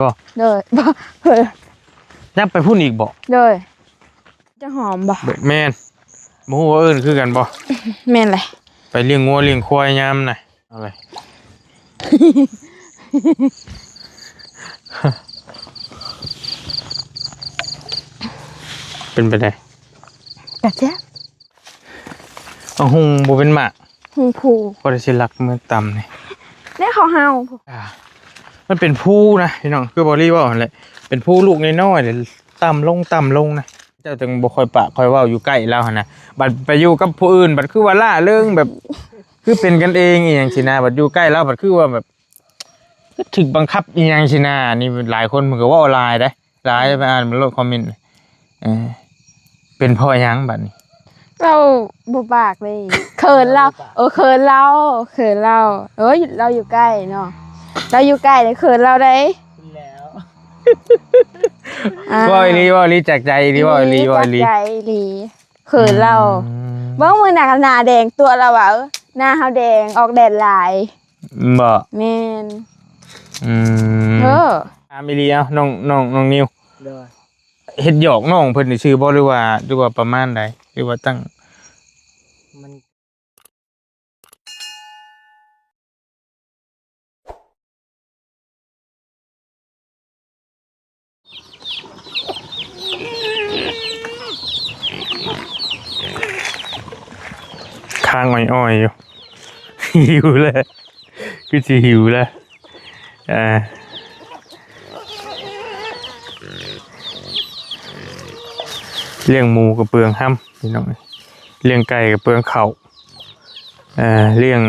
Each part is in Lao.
ບໍ່? ໂດຍ ບໍ່ ຍັບໄປພຸ້ນອີກບໍ່? ໂດຍ ຈະຫອມບໍ່? ບໍ່ແມ່ນ ບໍ່ຮູ້ວ່າເອີ້ນຄືກັນບໍ່? ແມ່ນແຫຼະ ໄປລ້ຽງງົວລ້ຽງຄວາຍຍາມນະ. ເອົາເລີຍ ເປັນໄປໄດ້ ກະແຊບ. ເອົາ ຫຸ່ງບໍ່ເປັນໝາກ ຫຸ່ງພູ ພໍໄດ້ຊິລັກມື້ຕຳນີ້ ແນວເຂົາເຮົາ ອ່າ ມັນເປັນພູນະພີ່ນ້ອງ ຄືບໍ່ລີເວົ້າຫັ້ນແຫຼະ ເປັນພູລູກນ້ອຍໆ ແລ້ວຕ່ຳລົງ ຕ່ຳລົງນະ. ເຈົ້າຈຶ່ງບໍ່ຄ່ອຍປາກຄ່ອຍເວົ້າຢູ່ໃກ້ລາວຫັ້ນນະ ບັດໄປຢູ່ກັບຜູ້ອື່ນ ບັດຄືວ່າລ່າເລີງ ແບບຄືເປັນກັນເອງອີ່ຫຍັງຊີ້ນະ ບັດຢູ່ໃກ້ລາວ ບັດຄືວ່າແບບ ຖືກບັງຄັບອີ່ຫຍັງຊີ້ນະ. ນີ້ຫຼາຍຄົນເພິ່ນກໍເວົ້າຫຼາຍເດ້ ຫຼາຍ ໄປອ່ານເບິ່ງໂລດຄອມເມັນ ເອີ ເປັນເພາະຫຍັງບັດນີ້? ລາວບໍ່ປາກເດ້ ເຂີນລາວ ເອີ ເຂີນລາວ ເຂີນລາວ ເອີຍ ລາວຢູ່ໃກ້ເນາະ ລາວຢູ່ໃກ້ເຂີນລາວໄດ໋. ແລ້ວ ອ່າ ເວົ້າອີ່ຫຼີ ເວົ້າອີ່ຫຼີ ຈາກໃຈອີ່ຫຼີ ເວົ້າອີ່ຫຼີ ເວົ້າອີ່ຫຼີ ຈາກໃຈອີ່ຫຼີ ເຂີນລາວ. ອືມ ເບິ່ງມື້ໜ້າໜ້າແດງຕົວະລາວວ່າ ເອີ ໜ້າເຮົາແດງ ອອກແດດຫຼາຍ. ບໍ່ ແມ່ນ ອືມ ເອີ ຖາມອີ່ຫຼີ ເອົາ ນ້ອງ ນ້ອງ ນ້ອງນິວ ໂດຍ ເຮັດຫຍອກນ້ອງເພິ່ນຊື່ໆບໍ່ ຫຼືວ່າ ຫຼືວ່າປະມານໃດ ຫຼືວ່າຕັ້ງ ມັນ ຄ້າງອ້ອຍໆຢູ່ ຫິວແລ້ວ ຄືຊິຫິວແລ້ວ ອ່າ ລ້ຽງໝູກໍເປືອງຮຳ ພີ່ນ້ອງເອີຍ ລ້ຽງໄກ່ກໍເປືອງເຂົ້າ ເອີ ລ້ຽງ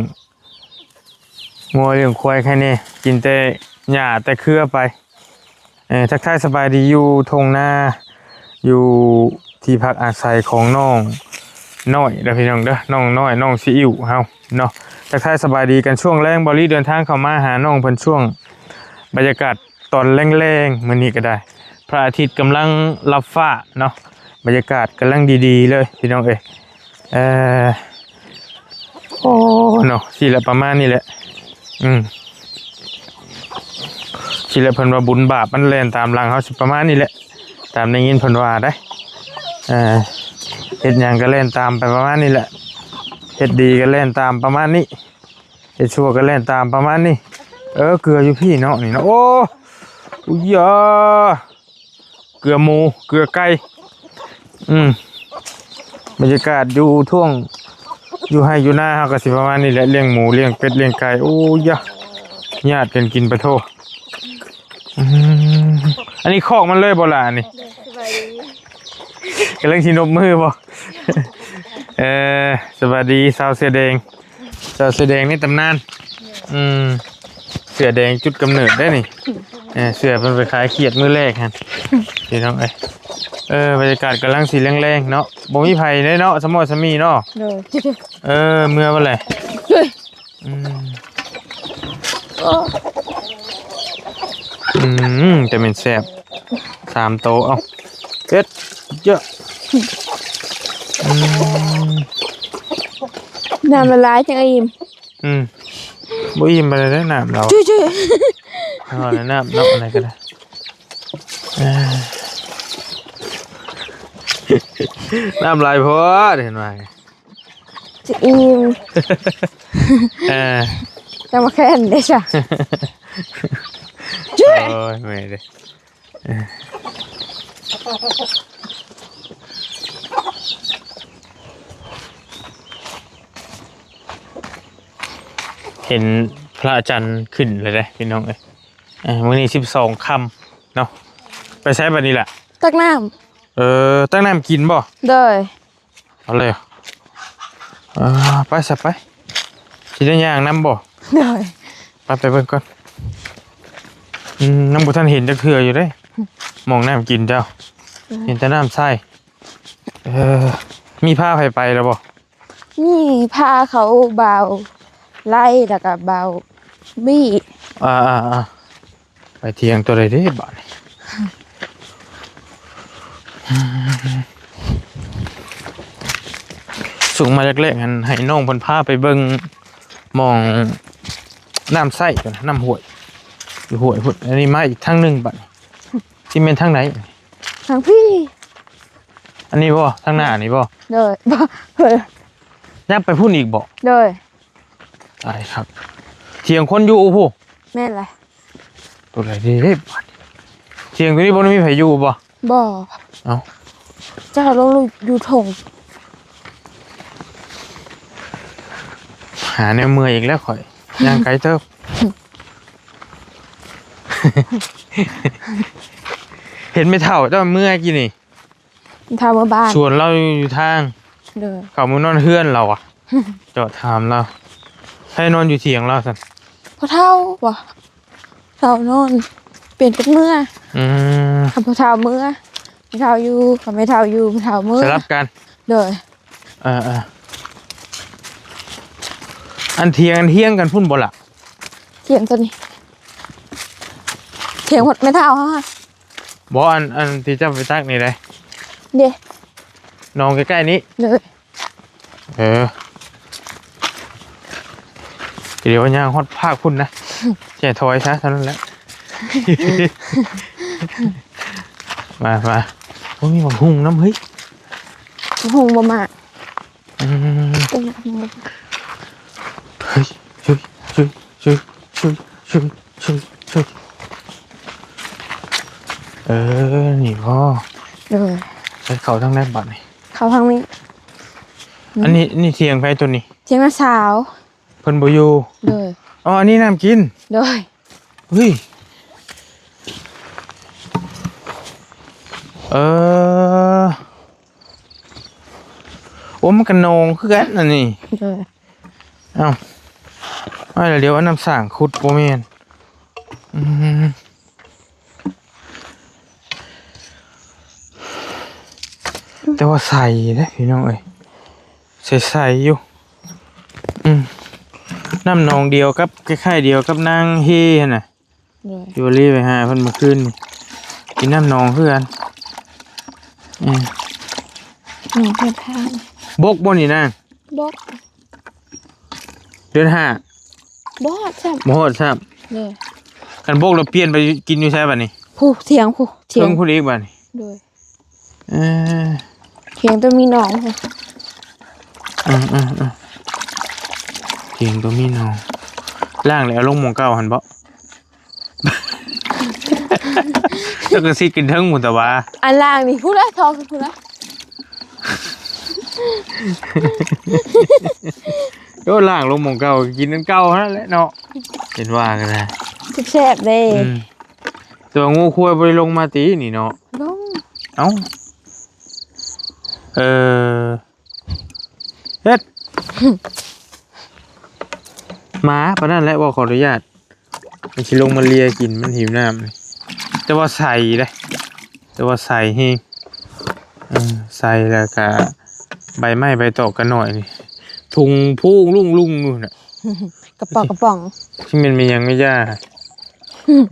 ງົວລ້ຽງຄວາຍໃຄແນ່ ກິນແຕ່ຫຍ້າແຕ່ເຄືອໄປ. ເອີ ທັກທາຍສະບາຍດີຢູ່ທົ່ງນາ ຢູ່ທີ່ພັກອາໄສຂອງນ້ອງນ້ອຍເດີພີ່ນ້ອງເດີ ນ້ອງນ້ອຍ ນ້ອງຊີອິ້ວເຮົາເນາະ. ທັກທາຍສະບາຍດີກັນຊ່ວງແລງ ບ່າວລີເດີນທາງເຂົ້າມາຫານ້ອງເພິ່ນຊ່ວງບັນຍາກາດຕອນແລງໆ ມື້ນີ້ກໍໄດ້ ພະອາທິດກຳລັງລັບຟ້າເນາະ ບັນຍາກາດກຳລັງດີໆ ເລີຍພີ່ນ້ອງເອີຍ. ເອີ ໂອ້ ເນາະ ຊີ້ແຫຼະ ປະມານນີ້ແຫຼະ ອືມ ຊີ້ແຫຼະ ເພິ່ນວ່າບຸນບາບມັນແລ່ນຕາມຫຼັງເຮົາ ຊິປະມານນີ້ແຫຼະ ຕາມໄດ້ຍິນເພິ່ນວ່າໄດ໋. ເອີ ເຮັດຫຍັງກໍແລ່ນຕາມໄປປະມານນີ້ແຫຼະ ເຮັດດີກໍແລ່ນຕາມປະມານນີ້ ເຮັດຊົ່ວກໍແລ່ນຕາມປະມານນີ້. ເອີ ເກືອຢູ່ພີ້ເນາະ ນີ້ເນາະ ໂອ້ ອຸຍຢາ ເກືອໝູ ເກືອໄກ່ ອືມ ບັນຍາກາດຢູ່ທົ່ງ ຢູ່ໄຮ່ຢູ່ນາເຮົາກໍຊິປະມານນີ້ແຫຼະ ລ້ຽງໝູ ລ້ຽງເປັດ ລ້ຽງໄກ່ ໂອ້ຍ ຍາດກັນກິນປະໂທ. ອືມ ອັນນີ້ຄອກມັນເລີຍບໍ່ລະ ອັນນີ້? ໂດຍ ສະບາຍດີ ກຳລັງຊິນົບມືບໍ່? ເອີ ສະບາຍດີ ສາວເສື້ອແດງ. ສາວເສື້ອແດງໃນຕຳນານ ອືມ ເສື້ອແດງຈຸດກຳເນີດເດ້ນີ້ ເອີ ເສື້ອເພິ່ນໄປຂາຍຂຽດມື້ແລກຫັ້ນ ພີ່ນ້ອງເອີຍ. ເອີ ບັນຍາກາດກຳລັງຊິແລງໆ ເນາະ ບໍ່ມີໃຜເດ້ເນາະ ສະໝໍສະໝີເນາະ. ໂດຍ ເອີ ເມືອບໍ່ແຫຼະ ເຮີ້ຍ ອືມ ໂອ້ ອືມ ແຕ່ແມ່ນແຊບ ສາມໂຕ ເອົ້າ ເປັດ ເຍາະ ອືມ ນ້ຳລະລາຍຈັ່ງອີ່ມ. ອືມ ບໍ່ອີ່ມປານໃດເດ້ນ້ຳລາວ ຈຸ້ຍໆ ເອົາແລ້ວນ້ຳເນາະ ອັນໃດກໍໄດ້ ເອີ ນ້ຳຫຼາຍໂພດ ເຫັນວ່າ ຈະອີ່ມ ເອີ ຈະມາແຄ້ນເດ້ຊະ ຈຸ້ຍ ໂອ້ຍ ເມື່ອຍເດ້. ເຫັນພະອາຈານຂຶ້ນແລ້ວເດ້ພີ່ນ້ອງເອີຍ. ມື້ນີ້ສິບສອງຄ່ຳເນາະ ໄປໃສບັດນີ້ລະ? ຕັກນ້ຳ ເອີ ຕັກນ້ຳກິນບໍ່? ໂດຍ ເອົາເລີຍ ເອີ ໄປຊະໄປ ຊິໄດ້ຍ່າງນຳບໍ່? ໂດຍ ໄປ ໄປເບິ່ງກ່ອນ ອືມ ຍັງບໍ່ທັນເຫັນຈັກເທື່ອຢູ່ເດ້ ໝ່ອງນ້ຳກິນເຈົ້າ ເຫັນແຕ່ນ້ຳໃສ ເອີ ມີພາໃຜໄປແລ້ວບໍ່? ມີພາເຂົາ ບ່າວໄລ ແລ້ວກະບ່າວບີ້ ອ່າໆໆ ໄປທ່ຽງໂຕໃດເດ້ບາດນີ້. ສຸກມາແລກໆຫັ້ນ ໃຫ້ນ້ອງເພິ່ນພາໄປເບິ່ງໝ່ອງນ້ຳໃຊ້ກ່ອນ ນ້ຳຫ້ວຍ ຢູ່ຫ້ວຍພຸ້ນ. ອັນນີ້ມາອີກທາງໜຶ່ງບັດ. ຊິແມ່ນທາງໃດ? ທາງພີ້. ອັນນີ້ບໍ່? ທາງໜ້ານີ້ບໍ່? ໂດຍ. ບໍ່ ເອີ ຍັບໄປພຸ້ນອີກບໍ່? ໂດຍ. ຕາຍຄັກ. ຖຽງຄົນຢູ່ພຸ້ນ? ແມ່ນແຫຼະ. ຕົວໃດເດ້ບາດ? ຖຽງຕົວນີ້ບໍ່ໄດ້ມີໃຜຢູ່ບໍ່? ບໍ່. ເອົ້າ ເຈົ້າລົງຢູ່ຖົງ. ຫາແນວເມື່ອຍອີກແລ້ວຂ້ອຍ. ຍ່າງໄກເຕີບ. ເຫັນແມ່ເຖົ້າເຈົ້າເມື່ອກີ້ນີ້. ເຖົ້າເມືອບ້ານ. ສວນລາວຢູ່ທາງ. ໂດຍ. ເຂົ້າມານອນເຮືອນລາວອະ. ຈອດຖາມລາວ. ໃຜນອນຢູ່ຖຽງລາວຊັ້ນ? ພໍ່ເຖົ້າບໍ່? ເຖົ້ານອນ ປ່ຽນກັນເມືອ. ອືມ. ຄັນພໍ່ເຖົ້າເມືອ ແມ່ເຖົ້າຢູ່. ຄັນແມ່ເຖົ້າຢູ່ ພໍ່ເຖົ້າເມືອ. ສະຫຼັບກັນ. ໂດຍ. ເອີໆ. ອັນຖຽງ ອັນຖຽງກັນພຸ້ນບໍ່ລະ? ຖຽງຕົວນີ້. ຖຽງແມ່ເຖົ້າເຮົາ. ບໍ່ ອັນ ອັນທີ່ເຈົ້າໄປຕັກນີ້ເດ້. ເດ້. ໜອງໃກ້ໆນີ້. ໂດຍ. ເອີ ດຽວຍ່າງຮອດພາກພຸ້ນນະ. ແຈຖອຍຊະເທົ່ານັ້ນແຫຼະ. ມາ ມາ. ໂອ້ຍ ມີບັກຫຸ່ງນຳເຮີ້ຍ. ບັກຫຸ່ງບໍ່ມາ. ອືມ. ເອີຍ ເຮີ້ຍ ເຮີ້ຍ ເຮີ້ຍ ເຮີ້ຍ ເຮີ້ຍ ເຮີ້ຍ ເຮີ້ຍ ເອີ ນີ້ບໍ່? ໂດຍ. ໄປເຂົ້າທາງໃດບັດນີ້? ເຂົ້າທາງນີ້. ອັນນີ້ ນີ້ຖຽງໃຜຕົວນີ້? ຖຽງນ້າສາວ. ເພິ່ນບໍ່ຢູ່. ໂດຍ. ອໍ ອັນນີ້ນ້ຳກິນ. ໂດຍ. ເຮີ້ຍ ເອີ ໂອ້ ມັນກະໜອງຄືກັນອັນນີ້. ໂດຍ. ເອົ້າ ວ່າແລ້ວ ດຽວເອົານ້ຳສ້າງຂຸດບໍ່ແມ່ນ. ອືມ ແຕ່ວ່າໃສເດ້ພີ່ນ້ອງເອີຍ ໃສໆຢູ່. ອືມ ນ້ຳໜອງດຽວກັບ ຄ້າຍໆດຽວກັບນາງເຮຫັ້ນນະ. ໂດຍ. ຢູ່ລີໄປຫາເພິ່ນມື້ຄືນນີ້ ກິນນ້ຳໜອງຄືກັນ. ອືມ ໜອງເພິ່ນທາງ ບົກບໍ່ນີ້ນາງ? ບົກ. ເດືອນຫ້າ ບໍ່ຮອດຊ້ຳ. ບໍ່ຮອດຊ້ຳ. ໂດຍ. ຄັນບົກແລ້ວປ່ຽນໄປກິນຢູ່ໃສບັດນີ້? ຜູ້ ຖຽງຜູ້ ຖຽງ ເທິງພຸ້ນອີກບັດນີ້. ໂດຍ. ເອີ ຖຽງຕົວມີໜອງ. ເອີໆໆ ຖຽງຕົວມີໜອງ ລ້າງແລ້ວເອົາລົງໝ່ອງເກົ່າຫັ້ນບໍ? ເຈົ້າກໍຊິຂຶ້ນເທິງພຸ້ນຕະຫວາ. ອັນລ່າງນີ້ພຸ້ນແຫຼະ ທໍ່ຂຶ້ນພຸ້ນລະ. ໂອ້ ລ້າງລົງໝ່ອງເກົ່າ ກິນອັນເກົ່າຫັ້ນແຫຼະເນາະ. ເຫັນວ່າກໍໄດ້ ແຊບໆເດ້. ອືມ ແຕ່ວ່າງົວຄວາຍບໍ່ໄດ້ລົງມາຕິນີ້ເນາະ? ລົງ. ເອົ້າ ເອີ ເຮັດ ໝາປານນັ້ນແຫຼະ ບໍ່ຂໍອະນຸຍາດ. ມັນຊິລົງມາເລຍກິນ ມັນຫິວນ້ຳ. ແຕ່ວ່າໃສເດ້ ແຕ່ວ່າໃສແຮງ. ເອີ ໃສແລ້ວກະໃບໄມ້ໃບຕອກກະໜ້ອຍນີ້ ທຸ່ງພຸ່ງລຸ້ງໆຢູ່ນະ. ກະປ໋ອງກະປ໋ອງ ຊິແມ່ນແມ່ນຫຍັງແມ່ຍ່າ. ອືມ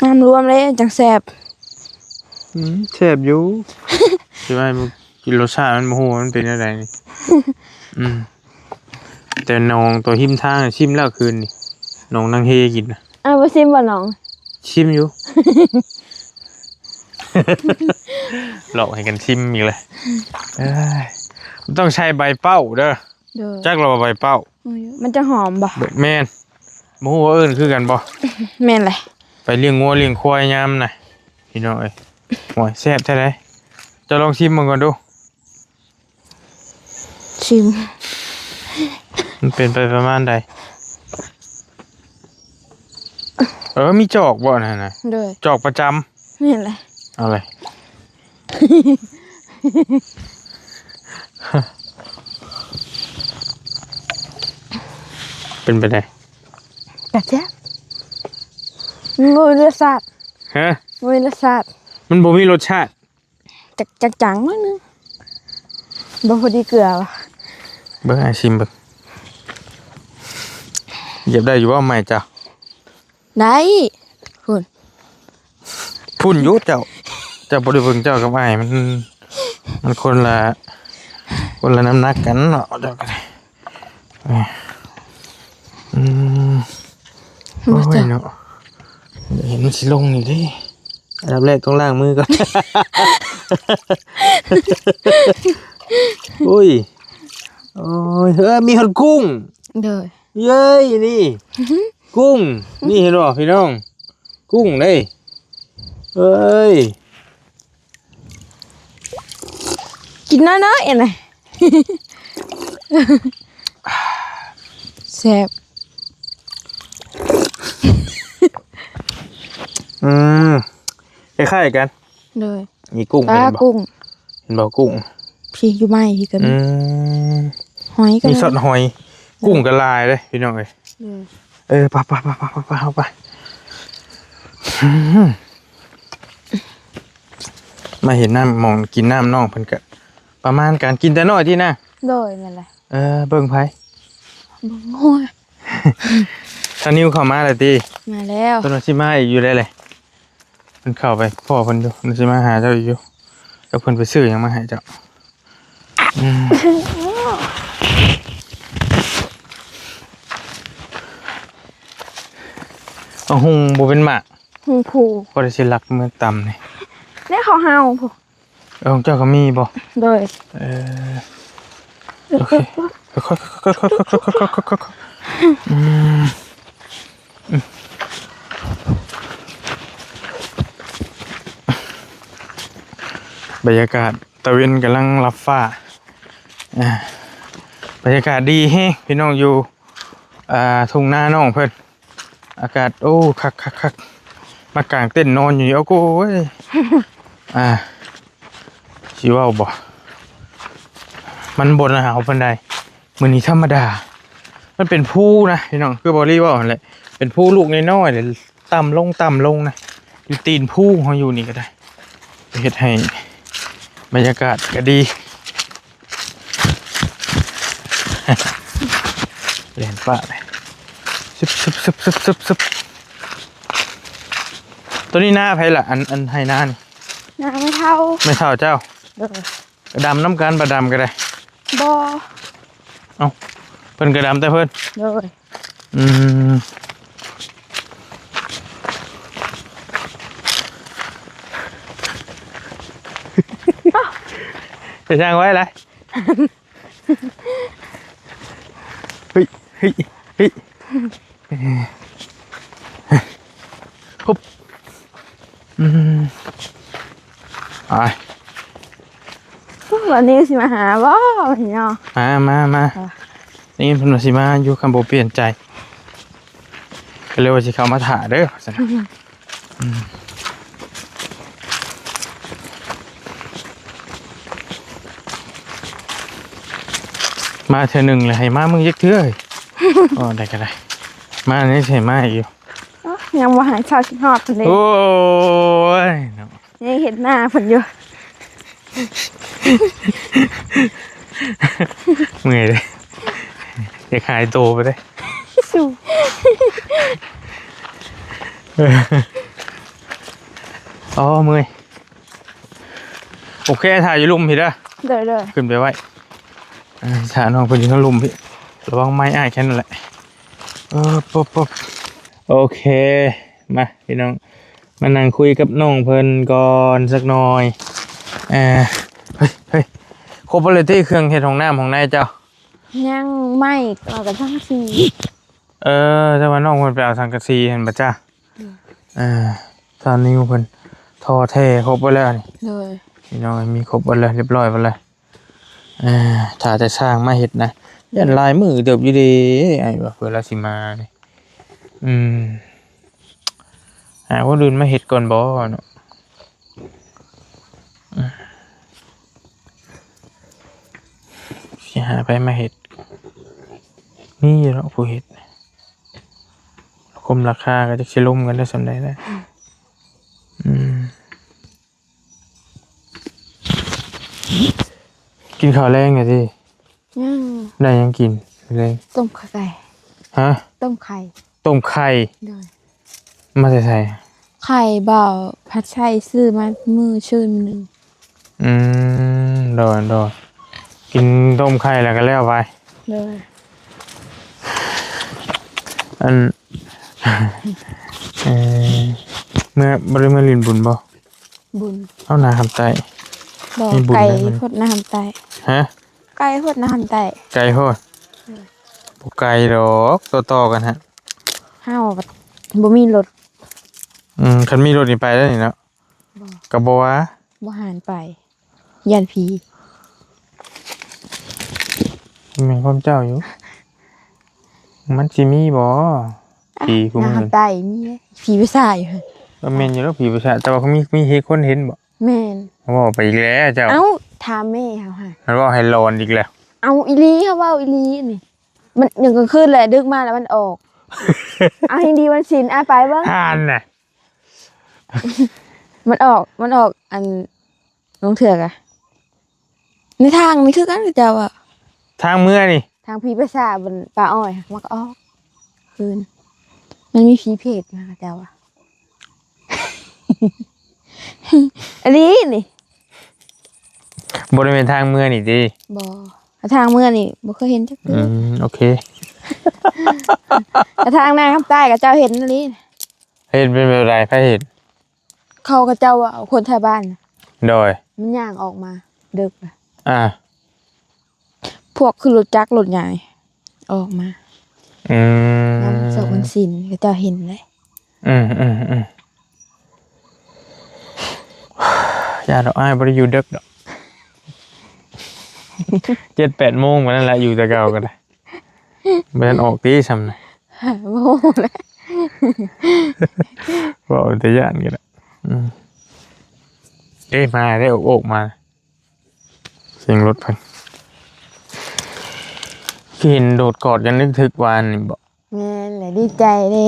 ນ້ຳລວມເລີຍຈັ່ງແຊບ. ອືມ ແຊບຢູ່ ຊິວ່າໃຫ້ມັນກິນ ລົດຊາດມັນບໍ່ຮູ້ວ່າມັນເປັນແນວໃດນີ້. ອືມ ແຕ່ໜອງຕົວຮິມທາງຊິມແລ້ວຄືນນີ້ ໜອງນາງເຮກິນນະ. ອ້າວ ບໍ່ຊິມບໍ່ໜອງ? ຊິມຢູ່. ຫຼອກໃຫ້ກັນຊິມອີກແລ້ວ. ເອີຍ ມັນຕ້ອງໃສ່ໃບເປົ້າເດີ. ໂດຍ. ຈັກລະວ່າໃບເປົ້າ ມັນຈະຫອມບໍ່? ແມ່ນ. ບໍ່ຮູ້ວ່າເອີ້ນຄືກັນບໍ່? ແມ່ນແຫຼະ. ໄປລ້ຽງງົວລ້ຽງຄວາຍຍາມນະ ພີ່ນ້ອງເອີຍ. ໂອ້ຍ ແຊບແທ້ໃດ. ເຈົ້າລອງຊິມເບິ່ງກ່ອນດູ. ຊິມ ມັນເປັນໄປປະມານໃດ? ເອີ ມີຈອກບໍ່ນັ້ນນະ? ໂດຍ. ຈອກປະຈຳ. ແມ່ນແຫຼະ. ເອົາເລີຍ. ເປັນໄປໄດ້ ກະແຊບ. ມັນບໍ່ມີລົດຊາດ. ຮະ? ບໍ່ມີລົດຊາດ. ມັນບໍ່ມີລົດຊາດ. ຈ- ຈາງໆໜ້ອຍໜຶ່ງ. ບໍ່ພໍດີເກືອຫວາ? ເບິ່ງ ອ້າຍຊິມເບິ່ງ. ຢຽບໄດ້ຢູ່ບໍ່ໄມ້ເຈົ້າ? ໄດ້ ພຸ້ນ ພຸ້ນຢູ່ເຈົ້າ ເຈົ້າບໍ່ໄດ້ເບິ່ງ ເຈົ້າກັບອ້າຍມັນ ມັນຄົນລະ ຄົນລະນ້ຳໜັກກັນເນາະ ເຈົ້າກໍໄດ້ ອືມ ໂອ້ຍເນາະ ເຫັນມັນຊິລົງນີ້ເດ້ ອັນດັບແລກຕ້ອງລ້າງມືກ່ອນ ໂອ້ຍ ໂອ້ຍ ເອີ ມີຮອດກຸ້ງ ໂດຍ ເຢ້ຍ ນີ້ ກຸ້ງ ນີ້ເຫັນບໍ່ພີ່ນ້ອງ ກຸ້ງເດ້ ເອີຍ ກິນນ້ອຍໆ ອັນນະ ແຊບ ອືມ ຄ້າຍໆ ກັນ ໂດຍ ມີກຸ້ງ ປາ ເຫັນບໍ່? ກຸ້ງ ເຫັນບໍ່? ກຸ້ງ ພີ້ ຢູ່ໄມ້ພີ້ກໍມີ ອືມ ຫອຍກໍມີ ມີຊອດຫອຍ ກຸ້ງກໍຫຼາຍເດ້ພີ່ນ້ອງເອີຍ ໂດຍ ເອີ ໄປໆ ເຮົາໄປ ອືມ ມາເຫັນນ້ຳ ໝ່ອງກິນນ້ຳນ້ອງເພິ່ນກໍປະມານການກິນແຕ່ນ້ອຍຕິນາ ໂດຍ ແມ່ນແຫຼະ ເອີ ເບິ່ງໃຜ? ເບິ່ງງົວ ຊານິວເຂົ້າມາແລ້ວຕິ? ມາແລ້ວ ເພິ່ນວ່າຊິມາອີກຢູ່ໄດ໋ແຫຼະ ເພິ່ນເຂົ້າໄປພໍ້ເພິ່ນຢູ່ ເພິ່ນຊິມາຫາເຈົ້າຢູ່ ຈັກເພິ່ນໄປຊື້ຫຍັງມາໃຫ້ເຈົ້າ ອືມ ເອົາຫຸ່ງບໍ່ເປັນໝາກ ຫຸ່ງພູ ກໍໄດ້ຊິລັກເມືອຕຳນີ້ ແນວເຂົາເຮົາພຸ້ນ ເອີ ຂອງເຈົ້າກໍມີບໍ່? ໂດຍ ເອີ ໂອເຄ ຄ່ອຍໆ ຄ່ອຍໆ ອືມ ບັນຍາກາດຕາເວັນກຳລັງລັບຟ້າ ອ່າ ບັນຍາກາດດີແຮງພີ່ນ້ອງ ຢູ່ ອ່າ ທົ່ງນານ້ອງເພິ່ນ ອາກາດ ໂອ້ ຄັກໆໆ ມາກາງເຕັນນອນຢູ່ນີ້ ໂອ້ໂກຍ ອ່າ ຊິເວົ້າບໍ່ ມັນບໍ່ໜາວປານໃດ ມື້ນີ້ທຳມະດາ ມັນເປັນພູນະພີ່ນ້ອງ ຄືເບົາລີເວົ້າຫັ້ນແຫຼະ ເປັນພູລູກນ້ອຍໆ ແລ້ວຕ່ຳລົງ ຕ່ຳລົງນະ ຢູ່ຕີນພູເຮົາຢູ່ນີ້ກໍໄດ້ ເຮັດໃຫ້ບັນຍາກາດກໍດີ ແລ່ນຟ້າເລີຍ ຊຶບໆໆໆ ໂຕນີ້ນາໃຜລະ? ອັນ ອັນໄຮ່ນານີ້ ນາແມ່ເຖົ້າ ແມ່ເຖົ້າເຈົ້າ ໂດຍ ດຳນຳກັນ ບໍ່ດຳກໍໄດ້ ບໍ່ ເອົ້າ ເພິ່ນກໍດຳແຕ່ເພິ່ນ ໂດຍ ອືມ ຈະຍ່າງໄວຫຼາຍ ເຮີ້ຍ ເຮີ້ຍ ເຮີ້ຍ ຮຶບ ອືມ ໄປ ວັນນີ້ຊິມາຫາບໍ່ເນາະ? ມາ ມາ ມາ ໄດ້ຍິນເພິ່ນວ່າຊິມາຢູ່ ຄັນບໍ່ປ່ຽນໃຈ ກໍເລີຍວ່າຊິເຂົ້າມາຖ້າເດີ ວ່າຊັ້ນ ອືມ ອືມ ມາເທື່ອໜຶ່ງແລ້ວ ໃຫ້ມາເບິ່ງຈັກເທື່ອ ເອີ ໄດ້ກໍໄດ້ ມານີ້ໃຫ້ມາອີກຢູ່ ເອົ້າ ຍັງບໍ່ຫາຍເສົ້າຄິດຮອດເພິ່ນເດ້ ໂອ້ຍ ເນາະ ຍັງເຫັນໜ້າເພິ່ນຢູ່ ເມື່ອຍເດ້ ຢາກຫາຍໂຕໄປເດ້ ສູ້ ອໍ ເມື່ອຍ ໂອເຄ ຖ້າຢູ່ລຸ່ມພີ້ເດີ ໂດຍໆ ຂຶ້ນໄປໄວ້ ເອີ ຖ້ານ້ອງເພິ່ນຢູ່ທາງລຸ່ມພີ້ ລະວັງໄມ້ອ້າຍແຄ່ນັ້ນແຫຼະ ເອີ ປຶບ ໂອເຄ ມາ ພີ່ນ້ອງ ມານັ່ງຄຸຍກັບນ້ອງເພິ່ນກ່ອນຈັກໜ່ອຍ ເອີ ເຮີ້ຍ ເຮີ້ຍ ຄົບເບິດແລ້ວຕິ ເຄື່ອງເຮັດຫ້ອງນ້ຳຫ້ອງໃນເຈົ້າ? ຍັງ ໄມ້ ແລ້ວກໍສັງກະສີ ເອີ ແຕ່ວ່ານ້ອງເພິ່ນໄປເອົາສັງກະສີຫັ້ນບໍ່ຈ້າ? ອືມ ເອີ ຊາວນິວເພິ່ນທໍ່ແທ້ຄົບເບິດແລ້ວນີ້ ໂດຍ ພີ່ນ້ອງ ມີຄົບເບິດແລ້ວ ຮຽບຮ້ອຍເບິດແລ້ວ ເອີ ຖ້າແຕ່ຊ່າງມາເຮັດນະ ຢ້ານຫຼາຍມື້ເຕີບຢູ່ເດ້ ອ້າຍວ່າ ເພື່ອລາວຊິມານີ້ ອືມ ຫາຄົນອື່ນມາເຮັດກ່ອນບໍ່ເນາະ ອືມ ຊິຫາໃຜມາເຮັດ ມີຢູ່ເນາະຜູ້ເຮັດ ຄົມລາຄາກໍຈັກຊິລົມກັນໄດ້ສ່ຳໃດແຫຼະ ອືມ ອືມ ກິນເຂົ້າແລງແລ້ວຕິ? ຍັງ ໄດ້ຫຍັງກິນແລງ? ຕົ້ມໄຂ່ໄກ່ ຮະ? ຕົ້ມໄຂ່ ຕົ້ມໄຂ່ ໂດຍ ມາແຕ່ໃສ? ໄຂ່ບ່າວພັດໄຊຊື້ມາມື້ຊື່ນໜຶ່ງ. ອືມ ໂດຍ ໂດຍ ກິນຕົ້ມໄຂ່ແລ້ວກໍແລ້ວໄປ. ໂດຍ ອັນ ເອີ ເມື່ອ ບໍ່ໄດ້ເມື່ອຫຼິ້ນບຸນບໍ່? ບຸນ ເອົາ ນາຄຳໃຕ້ ບໍ່ ມີບຸນ ໄກ ໄດ້ມັນ ໂພດ ນາຄຳໃຕ້. ຮະ? ໄກໂພດ ນາຄຳໃຕ້ ໄກໂພດ. ໂດຍ ບໍ່ໄກດອກ ຕໍ່ໆກັນຫັ້ນ. ເຮົາບໍ່ມີລົດ. ອືມ ຄັນມີລົດນີ້ໄປແລ້ວນີ້ເນາະ. ບໍ່ ກໍບໍ່ວ່າ ບໍ່ຫານໄປ ຢ້ານຜີ. ແມ່ນຄວາມເຈົ້າຢູ່ ມັນຊິມີບໍ່ ຜີ ອ່ະ ຜູ້ມື້ນີ້ ນາຄຳໃຕ້ມີຜີປີສາດຢູ່. ກໍແມ່ນຢູ່ດອກ ຜີປີສາດ ແຕ່ວ່າມີ ມີເຫັນຄົນເຫັນບໍ່? ແມ່ນ. ເວົ້າໄປອີກແລ້ວເຈົ້າ. ເອົ້າ ຖາມແມ່ເຮົາຫັ້ນ ມັນເວົ້າໃຫ້ຫຼອນອີກແລ້ວ. ເອົາ ອີ່ຫຼີ ເຮົາເວົ້າອີ່ຫຼີນີ້. ມັນຍັງກາງຄືນແຫຼະ ດຶກມາແລ້ວມັນອອກ. ເອົາ ແຮ່ງດີວັນສິນ ອາ ໄປເບິ່ງ ຫັ້ນນະ. ມັນອອກ ມັນອອກ ອັນ ລາງເທື່ອກະ ໃນທາງນີ້ຄືກັນ ເຂົາເຈົ້າວ່າ ທາງເມືອນີ້ ທາງຜີໄປສາ ມັນປ່າອ້ອຍ ມັນກໍອອກຄືນ. ມັນມີຜີເຜດມາ ເຂົາເຈົ້າວ່າ ອັນນີ້ນີ້ ບໍ່ໄດ້ແມ່ນທາງເມືອນີ້ຕິ? ບໍ່ ທາງເມືອນີ້ບໍ່ເຄີຍເຫັນຈັກເທື່ອ. ອືມ ໂອເຄ. ແຕ່ທາງນາຄຳໃຕ້ເຂົາເຈົ້າເຫັນອີ່ຫຼີ. ເຫັນເປັນແບບໃດ? ໃຜເຫັນ? ເຂົາ ເຂົາເຈົ້າວ່າຄົນໄທບ້ານ. ໂດຍ ມັນຍ່າງອອກມາເດິກລະ ອ່າ ພວກຂຶ້ນລົດຈັກລົດຫຍັງນີ້ ອອກມາ. ອືມ ຍາມສອກວັນສິນ ເຂົາເຈົ້າເຫັນເດ້. ອືມໆໆ ຢ່າດອກ ອ້າຍບໍ່ໄດ້ຢູ່ເດິກດອກ ເຈັດແປດໂມງປານນັ້ນແຫຼະ ຢູ່ແຕ່ເກົ່າກໍໄດ້. ບໍ່ທັນອອກຕິຊ່ຳນະ? ບໍ່ຮູ້ແຫຼະ ເວົ້າແຕ່ຢ້ານກໍໄດ້. ອືມ ເອີ ມາເດ້ ໂອກໆ ມາ. ສຽງລົດເພິ່ນ ຄືເຫັນໂດດກອດກັນນຶກຖືກວານນີ້ບໍ? ແມ່ນແຫຼະ ດີໃຈເດ້.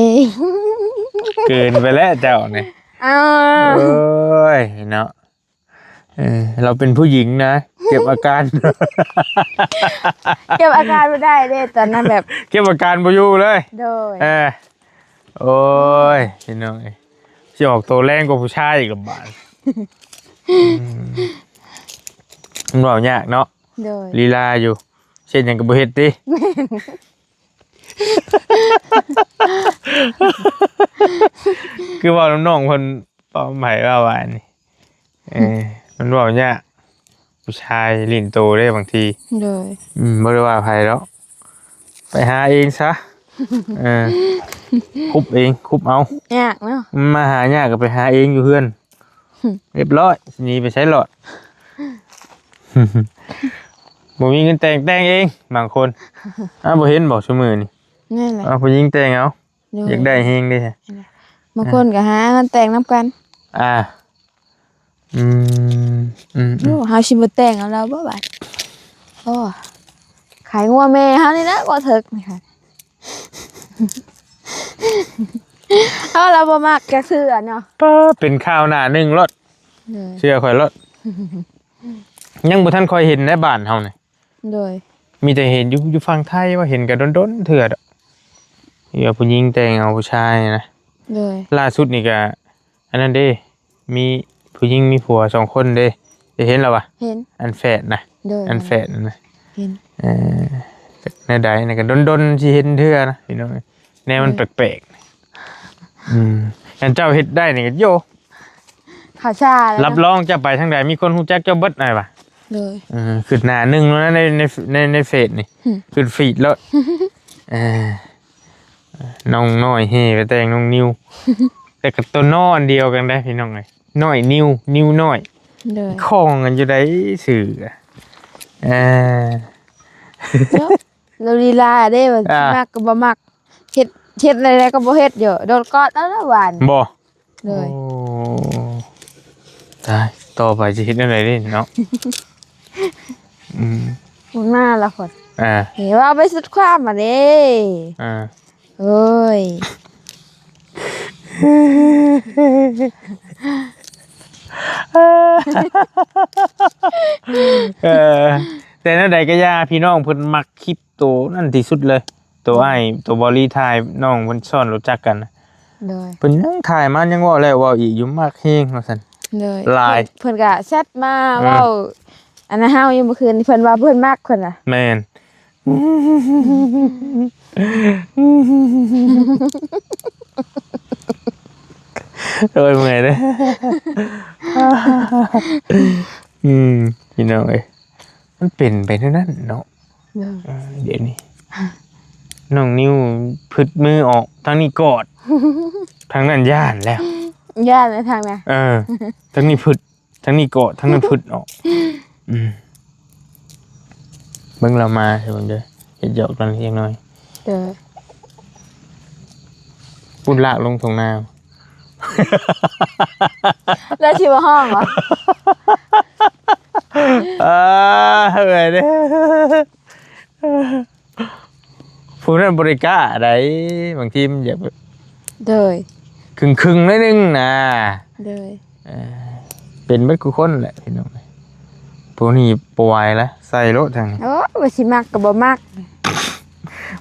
ເກີນໄປແລ້ວເຈົ້ານີ້. ອ້າວ ໂອ້ຍເນາະ. ເອີ ເຮົາເປັນຜູ້ຍິງນະ ເກັບອາການ ເກັບອາການບໍ່ໄດ້ເດ້ຕອນນັ້ນ ແບບເກັບອາການບໍ່ຢູ່ເລີຍ. ໂດຍ ເອີ ໂອ້ຍ ພີ່ນ້ອງເອີຍ ຊິອອກໂຕແຮງກວ່າຜູ້ຊາຍອີກບາດ. ອືມ ມັນເວົ້າຍາກເນາະ. ໂດຍ ລີລາຢູ່ ເຮັດຫຍັງກໍບໍ່ເຮັດຕິ. ແມ່ນ ຄືເວົ້ານຳນ້ອງເພິ່ນ ເວົ້າໃຜວ່າວ່ານີ້ ເອີ ມັນເວົ້າຍາກ ຜູ້ຊາຍຫຼິ້ນໂຕເດ້ບາງທີ. ໂດຍ ອືມ ບໍ່ໄດ້ວ່າໃຜດອກ ໄປຫາເອງຊະ. ເອີ ຄຸບເອງ ຄຸບເອົາ ຍາກເນາະ ມາຫາຍາກກໍໄປຫາເອງຢູ່ເຮືອນ. ຮຶ ຮຽບຮ້ອຍ ຊິໜີໄປໃສລອດ. ບໍ່ມີເງິນແຕ່ງ ແຕ່ງເອງ ບາງຄົນ. ອ້າວ ບໍ່ເຫັນບໍຊຸມື້ນີ້? ແມ່ນແຫຼະ ເອົາຜູ້ຍິງແຕ່ງເອົາ. ໂດຍ ຢາກໄດ້ແຮງເດ້. ແມ່ນແຫຼະ ບາງຄົນກໍຫາງານແຕ່ງນຳກັນ. ອ່າ ອືມ ອືມ ອືມ ໂອ້ ເຮົາຊິບໍ່ແຕ່ງເອົາລາວບໍ່ບາດ? ໂອ້ ຂາຍງົວແມ່ເຮົານີ້ນະ ບໍ່ເຖິກນີ້ຄ່ະ. ເຮົາລະບໍ່ມັກຈັກເທື່ອເນາະ. ປ້າ ເປັນຂ່າວໜ້າໜຶ່ງໂລດ. ໂດຍ ເຊື່ອຂ້ອຍໂລດ. ຍັງບໍ່ທັນຄ່ອຍເຫັນໃນບ້ານເຮົານີ້. ໂດຍ ມີແຕ່ເຫັນຢູ່ ຢູ່ຝັ່ງໄທວ່າເຫັນກັນດົນໆເທື່ອດອກ ທີ່ວ່າຜູ້ຍິງແຕ່ງເອົາຜູ້ຊາຍນະ. ໂດຍ ລ່າສຸດນີ້ກະ ອັນນັ້ນເດ້ ມີຜູ້ຍິງມີຜົວສອງຄົນເດ້ ໄດ້ເຫັນແລ້ວຫວາ? ເຫັນ ອັນແຝດນະ. ໂດຍ ອັນແຝດນະ ເຫັນ. ເອີ ຈັກແນວໃດນະ ກະດົນໆຊິເຫັນເທື່ອນະ ພີ່ນ້ອງເອີຍ ແນວມັນແປກໆ. ໂດຍ ອືມ ຄັນເຈົ້າເຮັດໄດ້ນີ້ກະໂຢ ຂ້າວສາແລ້ວ ຮັບຮອງເຈົ້າໄປທາງໃດມີຄົນຮູ້ຈັກເຈົ້າເບິດ ອ້າຍວ່າ. ໂດຍ ເອີ ຂຶ້ນໜ້າໜຶ່ງແລ້ວນະ ໃນ ໃນ ໃນ ໃນເຟສນີ້ ຫຶ ຂຶ້ນຟີດໂລດ. ເອີ ນ້ອງນ້ອຍແຫ່ໄປແຕ່ງນ້ອງນິວ ແຕ່ກໍຕົວນ້ອຍອັນດຽວກັນໄດ໋ ພີ່ນ້ອງເອີຍ ນ້ອຍນິວ ນິວນ້ອຍ. ໂດຍ ຂ້ອງກັນຢູ່ໃດ໋ຊື່. ເອີ ເນາະ ລາວລີລາເດ້ ວ່າ ອ່າ ມັກກໍບໍ່ມັກ ເຮັດ ເຮັດແນວໃດກໍບໍ່ເຮັດຢູ່ ໂດນກອດເອົາລະຫວານ. ບໍ່? ໂດຍ ໂອ້ ຕາຍ ຕໍ່ໄປຊິເຮັດແນວໃດເດ້ເນາະ. ອືມ ຫຸນມາລະຄົນ ອ່າ ເຫັນວ່າໄປສຸດຄວາມມາເດ້. ອ່າ ໂອ້ຍ ເອີ ແຕ່ແນວໃດກໍຢ່າ ພີ່ນ້ອງເພິ່ນມັກຄລິບໂຕນັ້ນທີ່ສຸດເລີຍ ໂຕອ້າຍ ໂຕບອລລີຖ່າຍ ນ້ອງເພິ່ນສອນຮູ້ຈັກກັນນະ. ໂດຍ ເພິ່ນຍັງຖ່າຍມາ ຍັງເວົ້າແລ້ວເວົ້າອີກຢູ່ ມັກແຮງວ່າຊັ້ນ ໂດຍ ຫຼາຍ ເພິ່ນ ເພິ່ນກໍແຊັດມາ ອ່າ ເວົ້າ ອັນນັ້ນເຮົາຢູ່ມື້ຄືນນີ້ ເພິ່ນວ່າເພິ່ນມັກ ເພິ່ນວ່າ ແມ່ນ ໂອ້ຍ ເມື່ອຍເດ້ ອືມ ພີ່ນ້ອງເອີຍ ມັນເປັນໄປແນວນັ້ນເນາະ ໂດຍ ເອີ ດຽວນີ້ ນ້ອງນິວຜຶດມືອອກ ທາງນີ້ກອດ ທາງນັ້ນຢ້ານແລ້ວ ຢ້ານແລ້ວທາງນັ້ນ ເອີ ທາງນີ້ຜຶດ ທາງນີ້ກອດ ທາງນັ້ນຜຶດອອກ ອືມ ເບິ່ງລາວມາໃຫ້ເບິ່ງເດີ ເຮັດຫຍອກຕອນເລັກນ້ອຍ ເດີ ປຸ້ນລາກລົງທົ່ງນາ ແລ້ວຊິບໍ່ຮ້ອງຫວາ? ເອີ ເອີຍເດ້ ຜູ້ນັ້ນບໍ່ໄດ້ກ້າໃດ ບາງທີມັນຢາກແບບ ໂດຍ ຄຶ່ງໆ ໜ້ອຍໜຶ່ງນະ ໂດຍ ເອີ ເປັນເບິດຄູ່ຄົນແຫຼະພີ່ນ້ອງ ພວກນີ້ບໍ່ໄຫວລະ ໃສ່ໂລດທາງນີ້ ໂອ້ຍ ວ່າຊິມັກກໍບໍ່ມັກ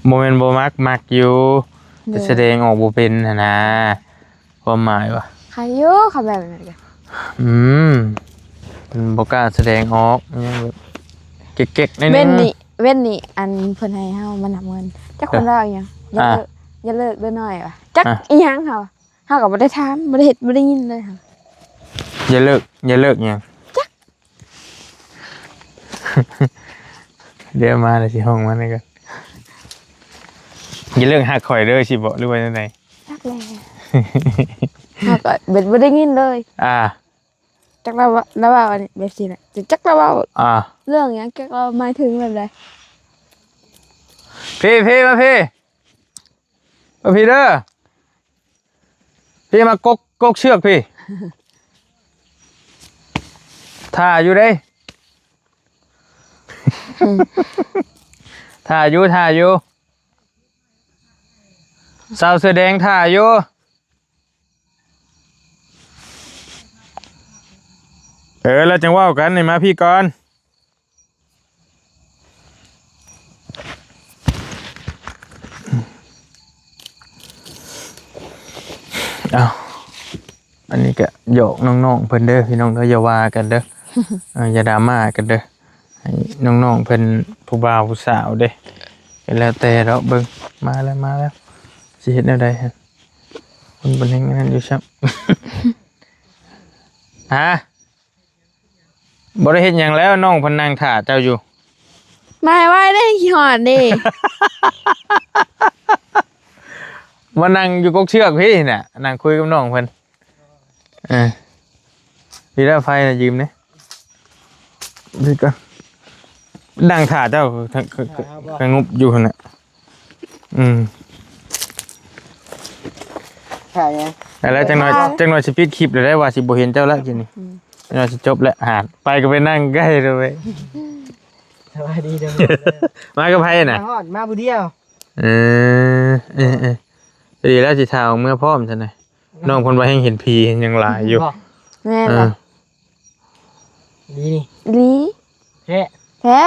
ບໍ່ແມ່ນບໍ່ມັກ ມັກຢູ່ ໂດຍ ແຕ່ສະແດງອອກບໍ່ເປັນຫັ້ນນະ ຄວາມໝາຍວ່າ ໃຄຢູ່ ຄຳແບບນັ້ນກໍ ອືມ ມັນບໍ່ກ້າສະແດງອອກ ຍັງແບບເກັກໆ ໜ້ອຍໜຶ່ງ ເວັ້ນນີ້ ເວັ້ນນີ້ ອັນເພິ່ນໃຫ້ເຮົາມານັບເງິນ ຈັກເພິ່ນເວົ້າອີ່ຫຍັງ ຢ່າເລີກ ຢ່າເລີກເດີນ້ອຍວ່າ ຈັກອີ່ຫຍັງເຮົາ ເຮົາກໍບໍ່ໄດ້ຖາມ ບໍ່ໄດ້ເຮັດ ບໍ່ໄດ້ຍິນເລີຍເຮົາ ຢ່າເລີກ ຢ່າເລີກຫຍັງ ຈັກ ດຽວມາແລ້ວຊິຮ້ອງມານີ້ກ່ອນ ຢ່າເລີກຮັກຂ້ອຍເດີ ຊິບໍ ຫຼືວ່າຈັ່ງໃດ? ຈັກແຫຼະ ເຮົາກໍບໍ່ໄດ້ຍິນເລີຍ ອ່າ ຈັກລາວ ລາວເວົ້າອັນນີ້ແບບຊີ້ນະ ຈັກລາວເວົ້າ ອ່າ ເລື່ອງຫຍັງ ຈັກລາວໝາຍເຖິງແບບໃດ? ເພ ເພ ມາເພ ມາພີເດີ ພີມາກົກ ກົກເຊືອກພີ ຖ້າຢູ່ເດ້ ຖ້າຢູ່ ຖ້າຢູ່ ສາວເສື້ອແດງຖ້າຢູ່ ເອີ ແລ້ວຈັ່ງເວົ້າກັນ ໃຫ້ມາພີກ່ອນ ເອົ້າ ອັນນີ້ກະຫຍອກນ້ອງໆເພິ່ນເດີພີ່ນ້ອງເດີ ຢ່າວ່າກັນເດີ ເອີ ຢ່າດຣາມາກັນເດີ ໃຫ້ນ້ອງໆເພິ່ນ ຜູ້ບ່າວຜູ້ສາວເດ້ ກໍແລ້ວແຕ່ດອກ ເບິ່ງ ມາແລ້ວ ມາແລ້ວ ຊິເຮັດແນວໃດຫັ້ນ ຄົນເພິ່ນແຮ່ງອັນນັ້ນຢູ່ຊ້ຳ ຮະ ບໍ່ໄດ້ເຮັດຫຍັງແລ້ວ ນ້ອງເພິ່ນນັ່ງຖ້າເຈົ້າຢູ່ ມາໄວເດ້ ຄິດຮອດເດ້ ມານັ່ງຢູ່ກົກເຊືອກພີ້ນະ ນັ່ງຄຸຍກັບນ້ອງເພິ່ນ ເອີ ດີແລ້ວ ໄຟນະຢືມເດ້ ນີ້ກ່ອນ ນັ່ງຖ້າເຈົ້າ ສະຫງົບຢູ່ຫັ້ນນະ ອືມ ຖ່າຍຫຍັງ? ແລ້ວຈັກໜ່ອຍ ຖ່າຍ ຈັກໜ່ອຍຊິປິດຄລິບແລ້ວໄດ໋ ວ່າຊິບໍ່ເຫັນເຈົ້າລະ ກິນນີ້ ອືມ ຈັກໜ່ອຍຊິຈົບແລ້ວ ຫານ ໄປກໍໄປນັ່ງໃກ້ໂລດເວີຍ ສະບາຍດີເດີ ມາກັບໃຜນະ? ມາຮອດ ມາຜູ້ດຽວ ເອີ ເອີ ເອີ ພໍດີແລ້ວ ຊິຖ້າອອກເມືອພ້ອມຊັ້ນນະ ນ້ອງເພິ່ນວ່າແຮ່ງເຫັນຜີເຫັນຫຍັງຫຼາຍຢູ່ ບໍ່ ແມ່ນ ເອີ ລະ ດີນີ້ ອີ່ຫຼີ ແທ້ ແທ້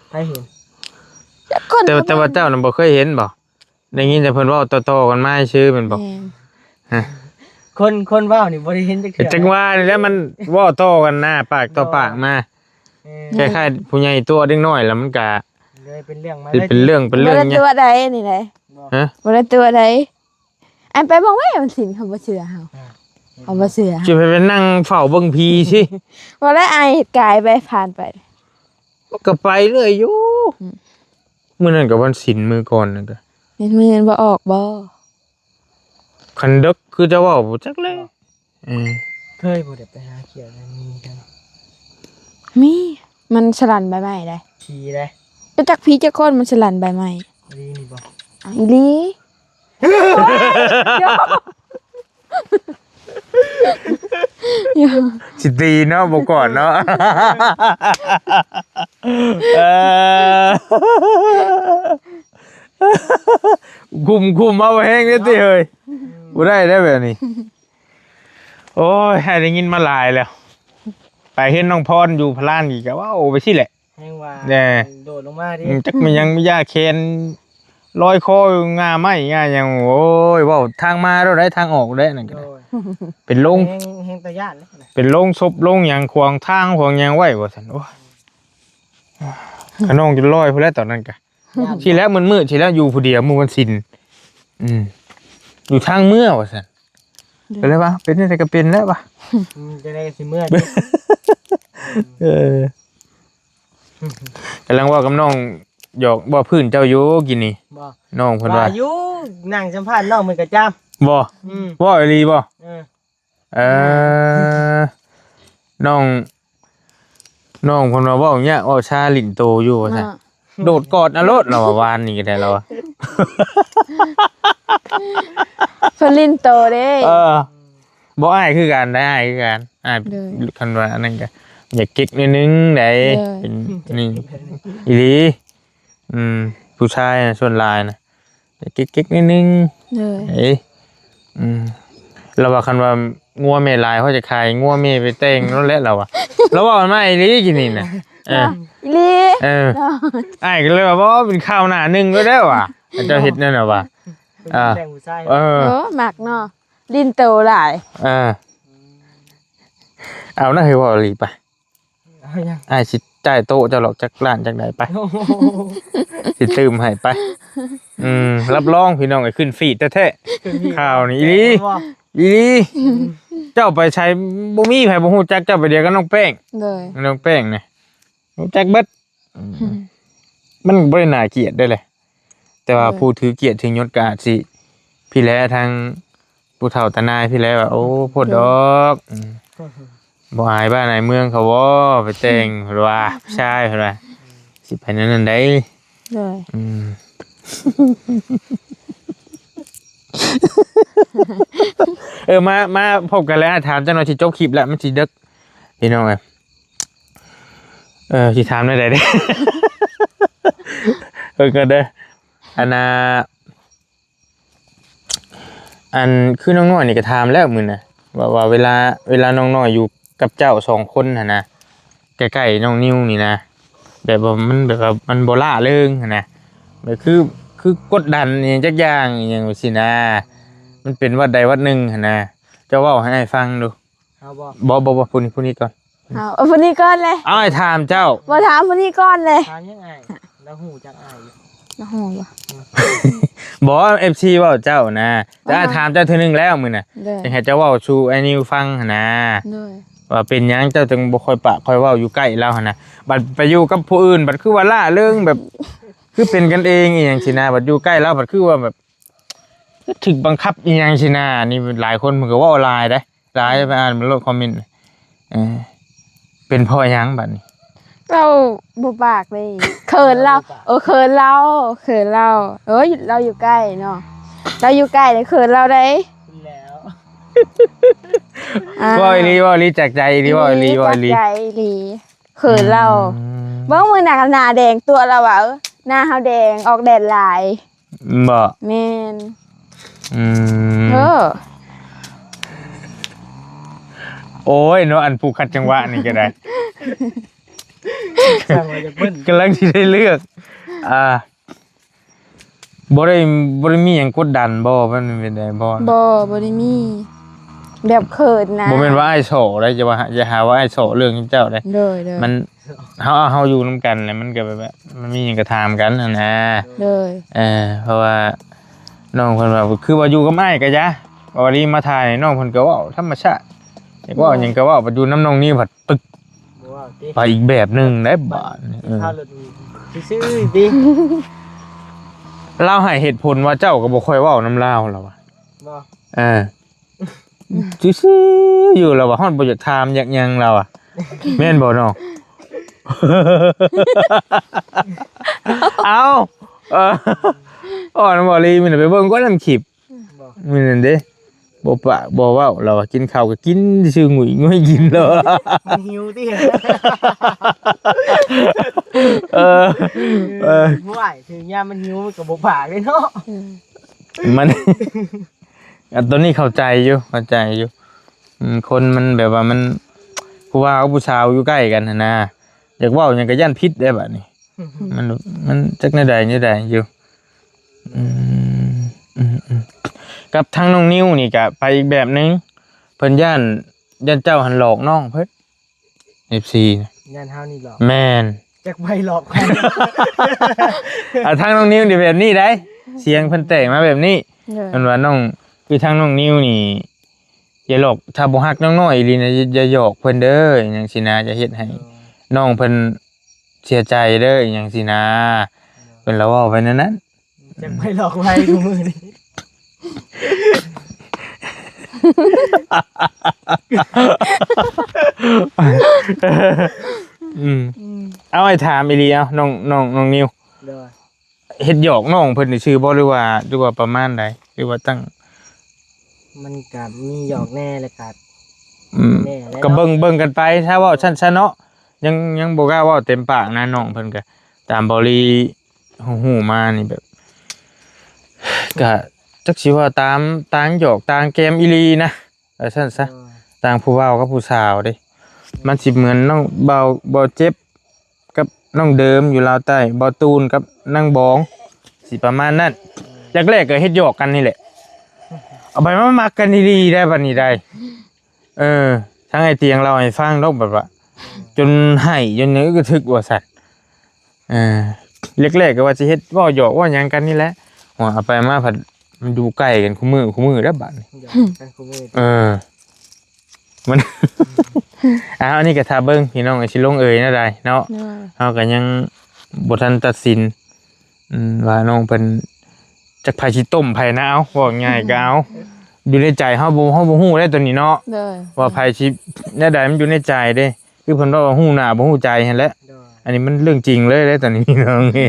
ໃຜເຫັນ? ຈັກຄົນ ແຕ່ ແຕ່ວ່າເຈົ້ານັ້ນບໍ່ເຄີຍເຫັນບໍ່? ໄດ້ຍິນແຕ່ເພິ່ນເວົ້າຕໍ່ໆກັນມາຊື່ແມ່ນບໍ່? ແມ່ນ ຮະ ຄົນ ຄົນເວົ້ານີ້ບໍ່ໄດ້ເຫັນຈັກເທື່ອ ຈັ່ງວ່ານີ້ແຫຼະ ມັນເວົ້າຕໍ່ກັນໜ້າປາກຕໍ່ປາກມາ ເອີ ຄ້າຍໆຜູ້ໃຫຍ່ຕົວະເດັກນ້ອຍ ແລ້ວມັນກະເລີຍເປັນເລື່ອງມາ ເປັນເລື່ອງ ເປັນເລື່ອງ ບໍ່ໄດ້ຕົວະໃດນີ້ໃດ ຮະ ບໍ່ໄດ້ຕົວະໃດ ອັນໄປເບິ່ງແມ່ມັນສິນ ເຂົາບໍ່ເຊື່ອເຮົາ ອ່າ ເຂົາບໍ່ເຊື່ອ ຊິໄປ ໄປນັ່ງເຝົ້າເບິ່ງຜີຊິ ບໍ່ໄດ້ ອ້າຍເຮັດກາຍໄປ ຜ່ານໄປ ມັນກໍໄປເລື້ອຍຢູ່ ອືມ ມື້ນັ້ນກໍວັນສິນ ມື້ກ່ອນນັ້ນກໍ ເຮັດມື້ນັ້ນບໍ່ອອກບໍ່? ຄັນເດິກຄືຈະເວົ້າ ບໍ່ຈັກແຫຼະ ເອີ ເຄີຍບໍ່ໄດ້ໄປຫາຂຽວນຳມີກັນ? ມີ ມັນສະຫຼັ່ນໃບໄມ້ໃດ໋ ຜີໃດ໋ ບໍ່ຈັກຜີຈັກຄົນ ມັນສະຫຼັ່ນໃບໄມ້ ອີ່ຫຼີນີ້ບໍ່? ອີ່ຫຼີ ຊິຕີເນາະ ບໍ່ກອດເນາະ ເອີ ຄຸມ ຄຸມເອົາແຮງເດ້ຕິເຮີ້ຍ ບໍ່ໄດ້ເດ້ແບບນີ້ ໂອ້ຍ ອ້າຍໄດ້ຍິນມາຫຼາຍແລ້ວ ໄປເຫັນນ້ອງພອນຢູ່ພະລານນີ້ກໍເວົ້າໄປຊີ້ແຫຼະ ແຮງວ່າ ແນ່ ໂດດລົງມາຕິ ອືມ ຈັກແມ່ນຫຍັງ ມີຢາແຄນ ລອຍຄໍຢູ່ງ່າໄມ້ງ່າຫຍັງ. ໂອ້ຍ ເວົ້າທາງມາໂລດໃດ໋ ທາງອອກໂລດໃດ໋ ນັ້ນກໍໄດ້. ໂອ້ຍ ເປັນໂລງ ແຮງ ແຮງຕາຢ້ານເດ້ ເປັນໂລງສົບໂລງຫຍັງ ຂວາງທາງຂວາງຫຍັງໄວ້ວ່າຊັ້ນ. ໂອ້ຍ ຂະນ້ອງຈົນລອຍພຸ້ນແຫຼະຕອນນັ້ນກະ. ຊີ້ແລ້ວມືດໆ ຊີ້ແລ້ວຢູ່ຜູ້ດຽວມື້ວັນສິນ ອືມ ຢູ່ທາງເມືອວ່າຊັ້ນ. ກໍເລີຍວ່າເປັນຈັ່ງໃດກໍເປັນແລ້ວວ່າ ອືມ ຈັ່ງໃດກໍຊິເມືອ. ເອີ ກຳລັງເວົ້າກັບນ້ອງ ຫຍອກເວົ້າພື້ນເຈົ້າຢູ່ກີ້ນີ້. ບໍ່ ນ້ອງເພິ່ນວ່າ ວ່າຢູ່ ນັ່ງສຳພາດນ້ອງເພິ່ນກໍຈຳ. ບໍ່ ອືມ ເວົ້າອີ່ຫຼີບໍ່? ເອີ ເອີ ນ້ອງ ນ້ອງເພິ່ນວ່າເວົ້າຍາກ ເວົ້າຊາ ຫຼິ້ນໂຕຢູ່ວ່າຊັ້ນ. ເນາະ ໂດດກອດເອົາໂລດ ລາວວ່າ ວານນີ້ກໍໄດ້ລາວວ່າ ເພິ່ນຫຼິ້ນໂຕເດ້. ເອີ ບໍ່ ອ້າຍຄືກັນໄດ໋ ອ້າຍຄືກັນ ອ້າຍ. ໂດຍ ຄັນວ່າອັນນັ້ນກໍຢາກເກັກໜ້ອຍໜຶ່ງໄດ໋. ໂດຍ ເປັນນີ້ອີ່ຫຼີ. ອືມ ຜູ້ຊາຍນະ ສ່ວນຫຼາຍນະ ເກັກໆ ໜ້ອຍໜຶ່ງ. ໂດຍ ເອີ ອືມ ລາວວ່າຄັນວ່າງົວແມ່ຫຼາຍ ເຮົາຈະຂາຍງົວແມ່ໄປແຕ່ງນັ້ນແຫຼະ ລາວວ່າ. ລາວເວົ້າມາອີ່ຫຼີກີ້ນີ້ນະ. ເອີ ອີ່ຫຼີ. ເອີ ອ້າຍກໍເລີຍວ່າ ບໍ່ ເປັນຂ່າວໜ້າໜຶ່ງແລ້ວເດ້ວ່າ ເຈົ້າເຮັດນັ້ນນະວ່າ. ເອີ ແຕ່ງຜູ້ຊາຍ. ເອີ ໂອ້ ມັກເນາະ ຫຼິ້ນໂຕຫຼາຍ. ເອີ ເອົານະ ເຮີ້ຍ ເວົ້າອີ່ຫຼີໄປ. ເອົາຫຍັງ? ອ້າຍຊິຈ່າຍໂຕະເຈົ້າດອກ ຈັກລ້ານຈັກໃດໄປ. ໂອ້ໂຫ ຊິຕື່ມໃຫ້ໄປ. ອືມ ຮັບຮອງພີ່ນ້ອງເອີຍ ຂຶ້ນຟີດແທ້ໆ ຂຶ້ນຟີດ ຂ່າວນີ້ອີ່ຫຼີ ແມ່ນບໍ່? ອີ່ຫຼີ. ອືມ ເຈົ້າໄປໃສບໍ່ມີໃຜບໍ່ຮູ້ຈັກ ເຈົ້າໄປດຽວກັບນ້ອງແປ້ງ. ໂດຍ ນ້ອງແປ້ງນີ້ຮູ້ຈັກເບິດ. ອືມ ມັນບໍ່ໄດ້ໜ້າກຽດໄດ໋ແຫຼະ ແຕ່ວ່າ ໂດຍ ຜູ້ຖືກຽດຖືຍົດກໍອາດຊິ ພີ້ແລະ ທາງຜູ້ເຖົ້າຕານາຍພີ້ແລະ ວ່າ ໂອ້ ໂພດດອກ. ໂດຍ ອືມ ບໍ່ອາຍບ້ານອາຍເມືອງເຂົາບໍ່ ໄປແຕ່ງ ເພິ່ນວ່າ ຜູ້ຊາຍເພິ່ນວ່າ ຊິໄປແນວນັ້ນໃດ໋. ໂດຍ ອືມ ເອີ ມາ ມາພົບກັນແລ້ວ ອ້າຍຖາມຈັກໜ່ອຍ ຊິຈົບຄລິບແລ້ວ ມັນຊິເດິກ ພີ່ນ້ອງເອີຍ. ເອີ ຊິຖາມແນວໃດເດ້ ເບິ່ງກ່ອນເດີ. ອັນນ່າ ອັນ ຄືນ້ອງນ້ອຍນີ້ກໍຖາມແລ້ວມື້ນະ ວ່າ ວ່າເວລາ ເວລານ້ອງນ້ອຍຢູ່ກັບເຈົ້າສອງຄົນຫັ້ນນະ ໃກ້ໆ ນ້ອງນິວນີ້ນະ ແບບວ່າມັນ ແບບວ່າມັນບໍ່ລ້າເລີງຫັ້ນນະ ແບບຄື ຄືກົດດັນອີ່ຫຍັງຈັກຢ່າງ ອີ່ຫຍັງຊີ້ນະ ມັນເປັນວັດໃດວັດໜຶ່ງຫັ້ນນະ ເຈົ້າເວົ້າໃຫ້ອ້າຍຟັງດູ. ເຮົາບໍ່? ບໍ່ ບໍ່ ບໍ່ ຜູ້ນີ້ ຜູ້ນີ້ກ່ອນ. ເອົາ ເອົາຜູ້ນີ້ກ່ອນເລີຍ. ເອົາ ອ້າຍຖາມເຈົ້າ. ບໍ່ ຖາມຜູ້ນີ້ກ່ອນເລີຍ. ຖາມຫຍັງອ້າຍ? ລາວຮູ້ຈັກອ້າຍຢູ່. ລາວຮູ້ບໍ່? ບໍ່ ເອັຟຊີ ເວົ້າເຈົ້ານະ. ແຕ່ອ້າຍຖາມເຈົ້າເທື່ອໜຶ່ງແລ້ວມື້ນະ. ໂດຍ ຈັ່ງໃຫ້ເຈົ້າເວົ້າສູ່ອ້າຍນິວຟັງຫັ້ນນະ. ໂດຍ ວ່າເປັນຫຍັງເຈົ້າຈຶ່ງບໍ່ຄ່ອຍປາກຄ່ອຍເວົ້າຢູ່ໃກ້ລາວຫັ້ນນະ. ບັດໄປຢູ່ກັບຜູ້ອື່ນ ບັດຄືວ່າລ້າເລີງ ແບບ ຄືເປັນກັນເອງອີ່ຫຍັງຊີ້ນະ. ບັດຢູ່ໃກ້ລາວ ບັດຄືວ່າແບບ ຖືກບັງຄັບອີ່ຫຍັງຊີ້ນະ. ນີ້ຫຼາຍຄົນເພິ່ນກໍເວົ້າຫຼາຍເດ້. ຫຼາຍ ໄປອ່ານເບິ່ງໂລດຄອມເມັນ. ເອີ ເປັນເພາະຫຍັງບັດນີ້? ລາວບໍ່ປາກເດ້ ເຂີນລາວ. ເອີ ເຂີນລາວ ເຂີນລາວ. ເອີຍ ລາວຢູ່ໃກ້ເນາະ ລາວຢູ່ໃກ້ເລີຍ ເຂີນລາວໄດ໋. ແລ້ວ ອ່າ ເວົ້າອີ່ຫຼີ ເວົ້າອີ່ຫຼີ ຈາກໃຈອີ່ຫຼີ ເວົ້າອີ່ຫຼີ ເວົ້າອີ່ຫຼີ ຈາກໃຈອີ່ຫຼີ. ເຂີນລາວ. ອືມ ເບິ່ງມື້ໜ້າໜ້າແດງຕົວະລາວວ່າ ເອີ ໜ້າເຮົາແດງ ອອກແດດຫຼາຍ. ບໍ່? ແມ່ນ. ອືມ ເອີ ໂອ້ຍເນາະ ອັນຜູ້ຂັດຈັງຫວະນີ້ກໍໄດ້ ຊ່າງວ່າຈະເບິ່ງ ກຳລັງຊິໄດ້ເລືອກ ອ່າ ບໍ່ໄດ້ ບໍ່ໄດ້ມີຫຍັງກົດດັນບໍ່? ມັນເປັນໃດບໍ່? ບໍ່ ບໍ່ໄດ້ມີ ແບບເຂີນນະ. ບໍ່ແມ່ນວ່າອ້າຍສໍ້ໄດ໋ ຢ່າວ່າ ຢ່າຫາວ່າອ້າຍສໍ້ເລື່ອງເຈົ້າໄດ໋. ໂດຍ ໂດຍ ມັນ ເຮົາ ເຮົາຢູ່ນຳກັນແຫຼະ ມັນກໍແບບວ່າ ມັນມີຫຍັງກໍຖາມກັນຫັ້ນນະ. ໂດຍ ເອີ ເພາະວ່ານ້ອງເພິ່ນວ່າ ຄືວ່າຢູ່ກັບອ້າຍກໍຢ່າ ເວົ້າດີ ມາຖ່າຍນ້ອງເພິ່ນກໍເວົ້າທຳມະຊາດ ຢາກເວົ້າຫຍັງກໍເວົ້າ ບັດຢູ່ນຳນ້ອງນີ້ພັດປຶກ ບໍ່ເວົ້າຕິ ໄປອີກແບບໜຶ່ງໄດ໋ບາດນີ້. ເອີ ເຮົາລົດນີ້ຊື່ໆຕິ ລາວໃຫ້ເຫດຜົນວ່າເຈົ້າກໍບໍ່ຄ່ອຍເວົ້ານຳລາວ ລາວວ່າ. ບໍ່? ເອີ ຊື່ໆຢູ່ ລາວວ່າ ຮອດບໍ່ຢາກຖາມຢາກຫຍັງ ລາວວ່າ. ແມ່ນບໍ່ນ້ອງ? ເອົ້າ ເອີ ອ່ອນບໍ່ລີ ມື້ນັ້ນໄປເບິ່ງກ່ອນນຳຄລິບ. ບໍ່? ມື້ນັ້ນເດ້ ບໍ່ປາກບໍ່ເວົ້າ ລາວວ່າ ກິນເຂົ້າກໍກິນຊື່ໆ ງຸຍງຸຍກິນ ລາວວ່າ. ມັນຫິວຕິ? ເອີ ເອີ ໂອ້ຍ ຖືກຍາມມັນຫິວມັນກໍບໍ່ປາກເດ້ເນາະ. ອືມ ມັນ ອັນຕົວນີ້ເຂົ້າໃຈຢູ່ ເຂົ້າໃຈຢູ່. ອືມ ຄົນມັນແບບວ່າມັນ ຜູ້ບ່າວກັບຜູ້ສາວຢູ່ໃກ້ກັນຫັ້ນນະ ຢາກເວົ້າຫຍັງກໍຢ້ານຜິດເດ້ບາດນີ້. ມັນ ມັນຈັກແນວໃດແນວໃດຢູ່. ອືມ ອືມໆ ກັບທາງນ້ອງນິວນີ້ກະໄປອີກແບບໜຶ່ງ ເພິ່ນຢ້ານ ຢ້ານເຈົ້າຫັ້ນຫຼອກນ້ອງເພິ່ນ ເອັຟຊີ ຢ້ານເຮົານີ້ຫຼອກ ແມ່ນ ຈັກໃຜຫຼອກໃຜ ອ່າ ທາງນ້ອງນິວນີ້ແບບນີ້ໄດ໋ ສຽງເພິ່ນແຕກມາແບບນີ້ ໂດຍ ເພິ່ນວ່ານ້ອງ ຄືທາງນ້ອງນິວນີ້ ຢ່າຫຼອກ ຖ້າບໍ່ຮັກນ້ອງນ້ອຍອີ່ຫຼີນະ ຢ່າ ຢ່າຫຍອກເພິ່ນເດີ ຫຍັງຊີ້ນະ ຢ່າເຮັດໃຫ້ ໂດຍ ນ້ອງເພິ່ນເສຍໃຈເດີ ຫຍັງຊີ້ນະ ໂດຍ ເພິ່ນລະເວົ້າໄປແນວນັ້ນ ຈັກໃຜຫຼອກໃຜ ທຸກມື້ນີ້ ອືມ ອືມ ເອົາ ໃຫ້ຖາມອີ່ຫຼີ ເອົາ ນ້ອງ ນ້ອງ ນ້ອງນິວ ໂດຍ ເຮັດຫຍອກນ້ອງເພິ່ນຊື່ໆບໍ່ ຫຼືວ່າ ຫຼືວ່າປະມານໃດ ຫຼືວ່າຕັ້ງ ມັນກະມີຫຍອກແດ່ ແລ້ວກະ ອືມ ແດ່ແລ້ວ ກະເບິ່ງ ເນາະ ເບິ່ງກັນໄປ ຖ້າເວົ້າຊັ້ນຊະເນາະ ຍັງ ຍັງບໍ່ກ້າເວົ້າເຕັມປາກນະ ນ້ອງເພິ່ນກະ ຕາມເບົາລີຮູ້ໆມານີ້ແບບ ກະຈັກຊິວ່າຕາມ ຕາງຫຍອກຕາງແກມອີ່ຫຼີນະ ວ່າຊັ້ນຊະ ໂດຍ ຕ່າງຜູ້ບ່າວກັບຜູ້ສາວເດ້ ມັນຊິເໝືອນນ້ອງບ່າວ ບ່າວເຈັບ ກັບນ້ອງເດີມຢູ່ລາວໃຕ້ ບ່າວຕູນກັບນາງບອງ ຊິປະມານນັ້ນ ແລກໆກໍເຮັດຫຍອກກັນນີ້ແຫຼະ ເອົາໄປມາມັກກັນອີ່ຫຼີໄດ໋ ບັດນີ້ໄດ໋ ເອີ ທາງອ້າຍຕຽງເລົ່າໃຫ້ຟັງດອກ ແບບວ່າ ຈົນໄຫ້ຈົນຫຍັງກະຖືກວ່າຊັ້ນ ເອີ ແລກໆກໍວ່າຊິເຮັດເວົ້າຫຍອກເວົ້າຫຍັງກັນນີ້ແຫຼະ ວ່າເອົາໄປມາພັດ ມັນຢູ່ໃກ້ກັນຄູ່ມື້ ຄູ່ມື້ແລ້ວບາດນີ້ ຫຍອກກັນຄູ່ມື້ ເອີ ມັນ ອ່າ ອັນນີ້ກໍຖ້າເບິ່ງພີ່ນ້ອງ ຊິລົງເອີຍແນວໃດເນາະ ໂດຍ ເຮົາກໍຍັງບໍ່ທັນຕັດສິນ ອືມ ວ່ານ້ອງເພິ່ນຈັກໃຜຊິຕົ້ມໃຜນະ ເອົາ ເວົ້າງ່າຍກໍເອົາ ຢູ່ໃນໃຈເຮົາບໍ່ ເຮົາບໍ່ຮູ້ເດ້ຕົວນີ້ເນາະ ໂດຍ ວ່າໃຜຊິແນວໃດ ມັນຢູ່ໃນໃຈເດ້ ຄືເພິ່ນເວົ້າວ່າຮູ້ໜ້າບໍ່ຮູ້ໃຈຫັ້ນແຫຼະ ໂດຍ ອັນນີ້ມັນເລື່ອງຈິງເລີຍເດ້ຕົວນີ້ ພີ່ນ້ອງ ເອີ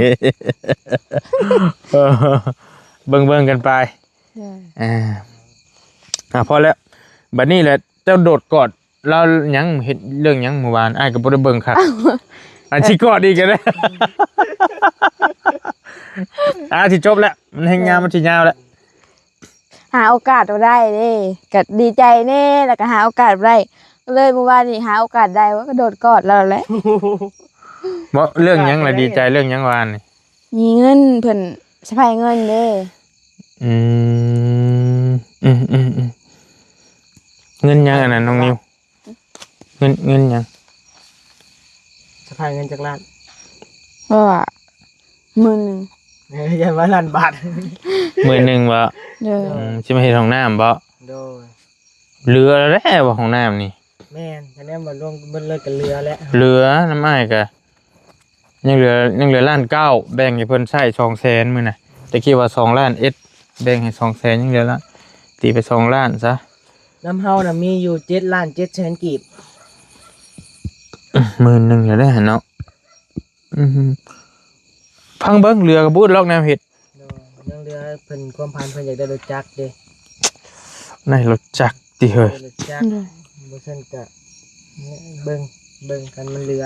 ເບິ່ງໆກັນໄປ ໂດຍ ອ່າ ອ່າ ພໍແລ້ວ ບັດນີ້ແຫຼະ ເຈົ້າໂດດກອດລາວຫຍັງ ເຮັດເລື່ອງຫຍັງມື້ວານ ອ້າຍກໍບໍ່ໄດ້ເບິ່ງຄັກ ອັນຊິກອດອີກກໍໄດ້ ອ່າ ຊິຈົບແລ້ວ ມັນແຮງຍາວ ມັນຊິຍາວແລ້ວ ຫາໂອກາດບໍ່ໄດ້ເດ້ ກໍດີໃຈແດ່ ແລ້ວກໍຫາໂອກາດບໍ່ໄດ້ ກໍເລີຍມື້ວານນີ້ຫາໂອກາດໄດ້ ວ່າກໍໂດດກອດລາວແຫຼະ ເວົ້າເລື່ອງຫຍັງລະດີໃຈ ເລື່ອງຫຍັງວານນີ້ ມີເງິນ ເພິ່ນສະພາຍເງິນເດ້ ອືມ ອືມໆໆ ເງິນຫຍັງອັນນັ້ນນ້ອງນິວ ເງິນ ເງິນຫຍັງ ສະພາຍເງິນຈັກລ້ານ ເພາະວ່າໝື່ນໜຶ່ງ ເອີ ຢ່າວ່າລ້ານບາດ ໝື່ນໜຶ່ງບໍ່ ໂດຍ ອືມ ຊິມາເຮັດຫ້ອງນ້ຳບໍ່ ໂດຍ ເຫຼືອແລ້ວບໍ່ຫ້ອງນ້ຳນີ້ ແມ່ນ ຄະແນນບໍ່ລວມເບິດເລີຍກໍເຫຼືອແຫຼະ ເຫຼືອນຳອ້າຍກະ ຍັງເຫຼືອ ຍັງເຫຼືອລ້ານເກົ້າ ແບ່ງໃຫ້ເພິ່ນໃຊ້ສອງແສນມື້ນະ ແຕ່ຄິດວ່າສອງລ້ານເອັດ ແບ່ງໃຫ້ສອງແສນ ຍັງເຫຼືອລະ ຕີໄປສອງລ້ານຊະ ນຳເຮົານະມີຢູ່ເຈັດລ້ານເຈັດແສນກີບ ໝື່ນໜຶ່ງແລ້ວເດ້ຫັ້ນເນາະ ອືມ ຟັງເບິ່ງ ເຫຼືອກໍບໍ່ອຶດຫຼອກແນວເຮັດ ໂດຍ ຍັງເຫຼືອເພິ່ນ ຄວາມຝັນເພິ່ນຢາກໄດ້ລົດຈັກເດ້ ໄດ້ລົດຈັກຕິເຮີຍ ໄດ້ລົດຈັກ ໂດຍ ບໍ່ຊັ້ນກະເບິ່ງ ເບິ່ງຄັນມັນເຫຼືອ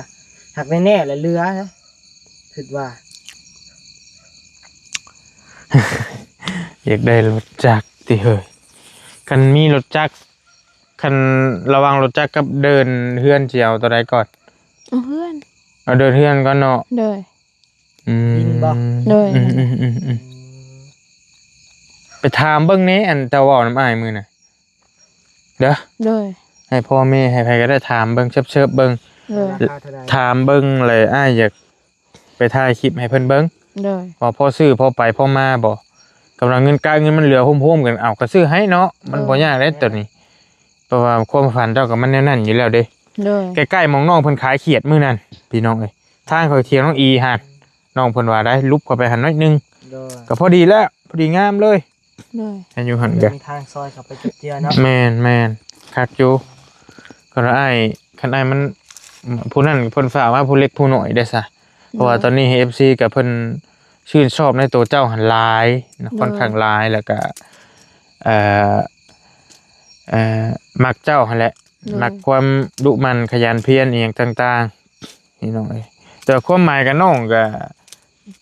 ຫາກແນ່ໆແຫຼະເຫຼືອນະ ຄິດວ່າ ຢາກໄດ້ລົດຈັກຕິເຮີຍ ຄັນມີລົດຈັກ ຄັນລະຫວ່າງລົດຈັກກັບເດີ່ນເຮືອນ ຊິເອົາໂຕໃດກ່ອນ? ເອົາເຮືອນ ເອົາເດີ່ນເຮືອນກ່ອນເນາະ ໂດຍ ອືມ ດິນບໍ່? ໂດຍ ອືມໆໆໆ ອືມ ໄປຖາມເບິ່ງແດ່ ອັນເຈົ້າເວົ້ານຳອ້າຍມື້ນະ ເດີ ໂດຍ ໃຫ້ພໍ່ແມ່ ໃຫ້ໃຜກໍໄດ້ຖາມເບິ່ງ ເຊີບໆເບິ່ງ ໂດຍ ລາຄາເທົ່າໃດ ຖາມເບິ່ງ ແລ້ວອ້າຍຢາກໄປຖ່າຍຄລິບໃຫ້ເພິ່ນເບິ່ງ ໂດຍ ວ່າພໍຊື້ ພໍໄປ ພໍມາບໍ່ ກຳລັງເງິນກະເງິນມັນເຫຼືອໂຮມໆກັນ ເອົາກໍຊື້ໃຫ້ເນາະ ມັນ ໂດຍ ບໍ່ຍາກເດ້ໂຕນີ້ ເພາະວ່າຄວາມຝັນເຈົ້າກໍມັນແນວນັ້ນຢູ່ແລ້ວເດ້ ໂດຍ ໃກ້ໆໝ່ອງນ້ອງເພິ່ນຂາຍຂຽດມື້ນັ້ນ ພີ່ນ້ອງເອີຍ ທາງເຂົ້າຖຽງນ້ອງອີຫັ້ນ ນ້ອງເພິ່ນວ່າໄດ້ ຫຼຸບເຂົ້າໄປຫັ້ນໜ້ອຍໜຶ່ງ ໂດຍ ກໍພໍດີແລ້ວ ພໍດີງາມເລີຍ ໂດຍ ໃຫ້ຢູ່ຫັ້ນກະ ມີທາງຊອຍເຂົ້າໄປຈຸດເຈື່ອເນາະ ແມ່ນໆ ຄັກຢູ່ ຄັນອ້າຍ ຄັນອ້າຍມັນ ຜູ້ນັ້ນເພິ່ນຝາກມາ ຜູ້ເລັກຜູ້ນ້ອຍເດ້ຊະ ເພາະວ່າ ໂດຍ ຕອນນີ້ເອັຟຊີກໍເພິ່ນຊື່ນຊອບໃນໂຕເຈົ້າຫັ້ນຫຼາຍເນາະ ໂດຍ ຂ້ອນຂ້າງຫຼາຍ ແລ້ວກໍ ເອີ ເອີ ມັກເຈົ້າຫັ້ນແຫຼະ ໂດຍ ມັກຄວາມດຸໝັ່ນຂະຫຍັນພຽນອີ່ຫຍັງຕ່າງໆ ພີ່ນ້ອງເອີຍ ແຕ່ຄວາມໝາຍກັບນ້ອງກໍ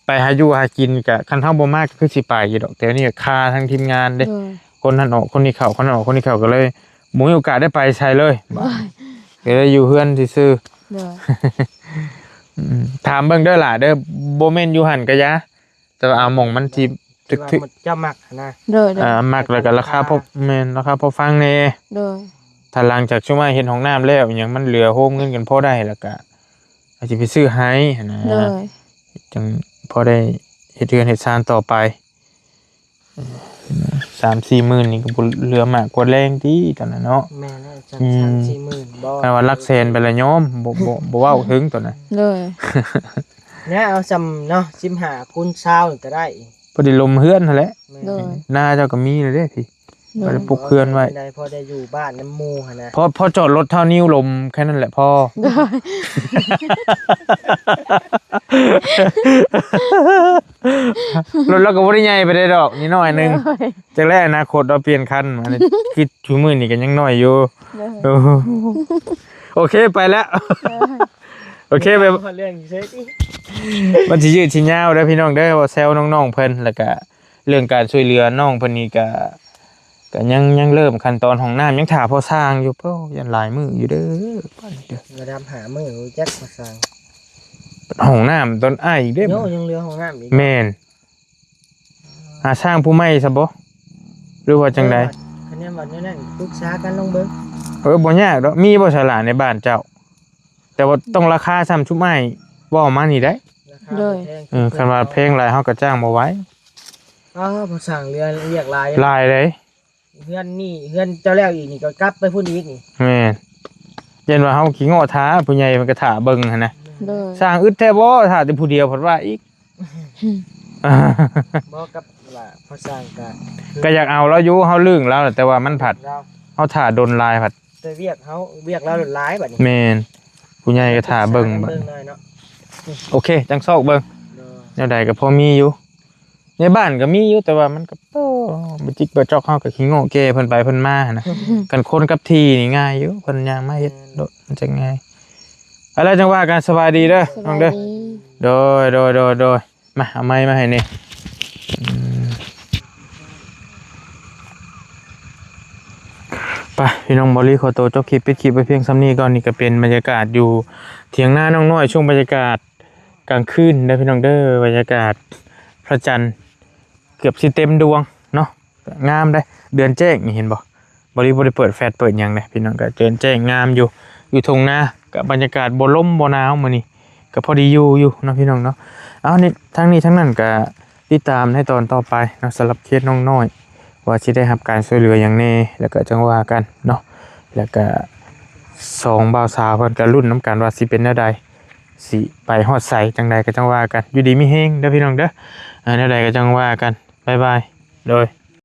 ໄປຫາຢູ່ຫາກິນ ກໍຄັນເຮົາບໍ່ມາກໍຄືຊິໄປຢູ່ດອກ ແຕ່ນີ້ກໍຄາທັງທີມງານເດ້ ໂດຍ ຄົນນັ້ນອອກຄົນນີ້ເຂົ້າ ຄົນນັ້ນອອກຄົນນີ້ເຂົ້າ ກໍເລີຍບໍ່ມີໂອກາດໄດ້ໄປໃສເລີຍ ໂດຍ ກໍເລີຍຢູ່ເຮືອນຊື່ໆ ໂດຍ ອືມ ຖາມເບິ່ງເດີຫຼ້າເດີ ບໍ່ແມ່ນຢູ່ຫັ້ນກໍຢ່າ ແຕ່ວ່າເອົາໝ່ອງມັນທີ່ ທີ່ວ່າເຈົ້າມັກຫັ້ນນະ ໂດຍໆ ອ່າ ມັກ ແລ້ວກໍລາຄາພໍ ແມ່ນ ລາຄາພໍຟັງແດ່ ໂດຍ ຖ້າຫຼັງຈາກຊຸມອ້າຍເຮັດຫ້ອງນ້ຳແລ້ວອີ່ຫຍັງ ມັນເຫຼືອໂຮມເງິນກັນພໍໄດ້ ແລ້ວກໍອາດຊິໄປຊື້ໃຫ້ຫັ້ນນະ ໂດຍ ຈັ່ງພໍໄດ້ເຮັດເຮືອນເຮັດຊານຕໍ່ໄປ. ສາມສີ່ໝື່ນນີ້ກໍບໍ່ເຫຼືອມາກກວ່າແລງຕິຕອນນັ້ນເນາະ ແມ່ນແລ້ວ ສາມ ອືມ ສາມສີ່ໝື່ນບໍ່ ຄັນວ່າຫຼັກແສນໄປລະຍອມ ບໍ່ ບໍ່ ບໍ່ເວົ້າເຖິງຕອນນັ້ນ ໂດຍ ແນວເອົາຊ່ຳເນາະ ສິບຫ້າຄູນຊາວນີ້ກໍໄດ້ ພໍໄດ້ລົມເຮືອນຫັ້ນແຫຼະ ແມ່ນ ໂດຍ ນາເຈົ້າກໍມີແລ້ວເດ້ພີ້ ໂດຍ ກໍໄດ້ປຸກເຮືອນໄວ້ ໄດ້ພໍໄດ້ຢູ່ບ້ານນຳໝູ່ຫັ້ນນະ ພໍ ພໍຈອດລົດທ້າວນິວລົມແຄ່ນັ້ນແຫຼະພໍ ໂດຍ ລົດລາວກໍບໍ່ໄດ້ໃຫຍ່ປານໃດດອກ ນິດໜ້ອຍໜຶ່ງ ໂດຍ ຈັກແລ້ວອະນາຄົດເຮົາປ່ຽນຄັນ ອັນນີ້ຄືຊຸມື້ນີ້ກໍຍັງນ້ອຍຢູ່ ໂດຍ ໂອ້ ໂອເຄ ໄປແລ້ວ ໂດຍ ໂອເຄ ໄປ ເລື່ອງເສຍ ມັນຊິຍືດຊິຍາວເດີພີ່ນ້ອງເດີ ເວົ້າແຊວນ້ອງໆເພິ່ນ ແລ້ວກະເລື່ອງການຊ່ວຍເຫຼືອນ້ອງເພິ່ນນີ້ກະ ກະຍັງ ຍັງເລີ່ມຂັ້ນຕອນຫ້ອງນ້ຳ ຍັງຖ້າພໍ່ຊ່າງຢູ່ ໂອ້ ຢ້ານຫຼາຍມື້ຢູ່ເດີ ປານນີ້ເດີ ລະດັບຫ້າມື້ຮູ້ຈັກພໍ່ຊ່າງ ຫ້ອງນ້ຳຕອນອ້າຍອີກເດ້ ໂຍ ຍັງເຫຼືອຫ້ອງນ້ຳອີກ ແມ່ນ ຫາຊ່າງຜູ້ໃໝ່ຊະບໍ່ ຫຼືວ່າຈັ່ງໃດ ຄັນແນວວ່າແນວນັ້ນປຶກສາກັນລອງເບິ່ງ ເອີ ບໍ່ຍາກດອກ ມີບໍ່ສາລາໃນບ້ານເຈົ້າ ແຕ່ວ່າຕ້ອງລາຄາຊ່ຳຊຸມອ້າຍເວົ້າມານີ້ໄດ໋ ລາຄາ ໂດຍ ບໍ່ແພງ ເອີ ຄັນວ່າແພງຫຼາຍເຮົາກໍຈ້າງບໍ່ໄຫວ ອ້າວ ພໍ່ຊ່າງເຫຼືອວຽກຫຼາຍ ຫຼາຍເດ້ ເຮືອນນີ້ເຮືອນເຈົ້າແລ້ວອີກນີ້ກໍກັບໄປພຸ້ນອີກນີ້ ແມ່ນ ຢ້ານວ່າເຮົາຂີ້ງໍ້ຖ້າ ຜູ້ໃຫຍ່ເພິ່ນກໍຖ້າເບິ່ງຫັ້ນນະ ໂດຍ ຊ່າງອຶດແທ້ບໍ່ ຖ້າແຕ່ຜູ້ດຽວ ເພິ່ນວ່າອີກ ບໍ່ ກັບວ່າພໍ່ຊ່າງກໍ ກໍຢາກເອົາລາວຢູ່ ເຮົາລຶ້ງລາວ ແຕ່ວ່າມັນພັດ ເຮົາຖ້າດົນຫຼາຍພັດ ແຕ່ວຽກເຮົາ ວຽກລາວຫຼາຍບັດນີ້ ແມ່ນ ຜູ້ໃຫຍ່ກໍຖ້າເບິ່ງ ເບິ່ງໜ້ອຍເນາະ ໂອເຄ ຈັ່ງຊອກເບິ່ງ ໂດຍ ແນວໃດກໍພໍມີຢູ່ ໃນບ້ານກໍມີຢູ່ ແຕ່ວ່າມັນກໍ ໂອ້ ບໍ່ຈິກບໍ່ຈອກ ເຮົາກໍຂີ້ງໍ້ແກ່ເພິ່ນໄປເພິ່ນມາຫັ້ນນະ ຄັນຄົນກັບທີ່ນີ້ງ່າຍຢູ່ ເພິ່ນຍ່າງມາເຮັດ ແມ່ນ ໂລດ ມັນຈະງ່າຍ ເອົາລະ ຈັ່ງວ່າກັນ ສະບາຍດີເດີ ສະບາຍດີ ນ້ອງເດີ ໂດຍ ໂດຍ ໂດຍ ໂດຍ ມາ ເອົາໄມມາໃຫ້ແດ່ ອືມ ໄປ ພີ່ນ້ອງ ບ່າວລີຂໍໂຕຈົບຄລິບ ປິດຄລິບໄວ້ພຽງສ່ຳນີ້ກ່ອນ ນີ້ກໍເປັນບັນຍາກາດຢູ່ຖຽງນານ້ອງນ້ອຍ ຊ່ວງບັນຍາກາດ ກາງຄືນເດີພີ່ນ້ອງເດີ ບັນຍາກາດພະຈັນເກືອບຊິເຕັມດວງເນາະ ງາມເດ້ ເດືອນແຈ້ງນີ້ເຫັນບໍ່ ບໍ່ໄດ້ ບໍ່ໄດ້ເປີດແຟລດເປີດຫຍັງເດ້ພີ່ນ້ອງ ກໍເດືອນແຈ້ງງາມຢູ່ ຢູ່ທົ່ງນາ ກໍບັນຍາກາດບໍ່ລົມບໍ່ໜາວມື້ນີ້ ກໍພໍດີຢູ່ຢູ່ເນາະພີ່ນ້ອງເນາະ ເອົາ ນີ້ ທັງນີ້ທັງນັ້ນກໍຕິດຕາມໃນຕອນຕໍ່ໄປເນາະ ສຳລັບເຄສນ້ອງນ້ອຍ ວ່າຊິໄດ້ຮັບການຊ່ວຍເຫຼືອຫຍັງແດ່ ແລ້ວກໍຈັ່ງວ່າກັນເນາະ ແລ້ວກໍສອງບ່າວສາວເພິ່ນກໍລຸ້ນນຳກັນວ່າຊິເປັນແນວໃດ ຊິໄປຮອດໃສ ຈັ່ງໃດກໍຈັ່ງວ່າກັນ ຢູ່ດີມີແຮງເດີພີ່ນ້ອງເດີ ເອີ ແນວໃດກໍຈັ່ງວ່າກັນ ບາຍບາຍ ໂດຍ.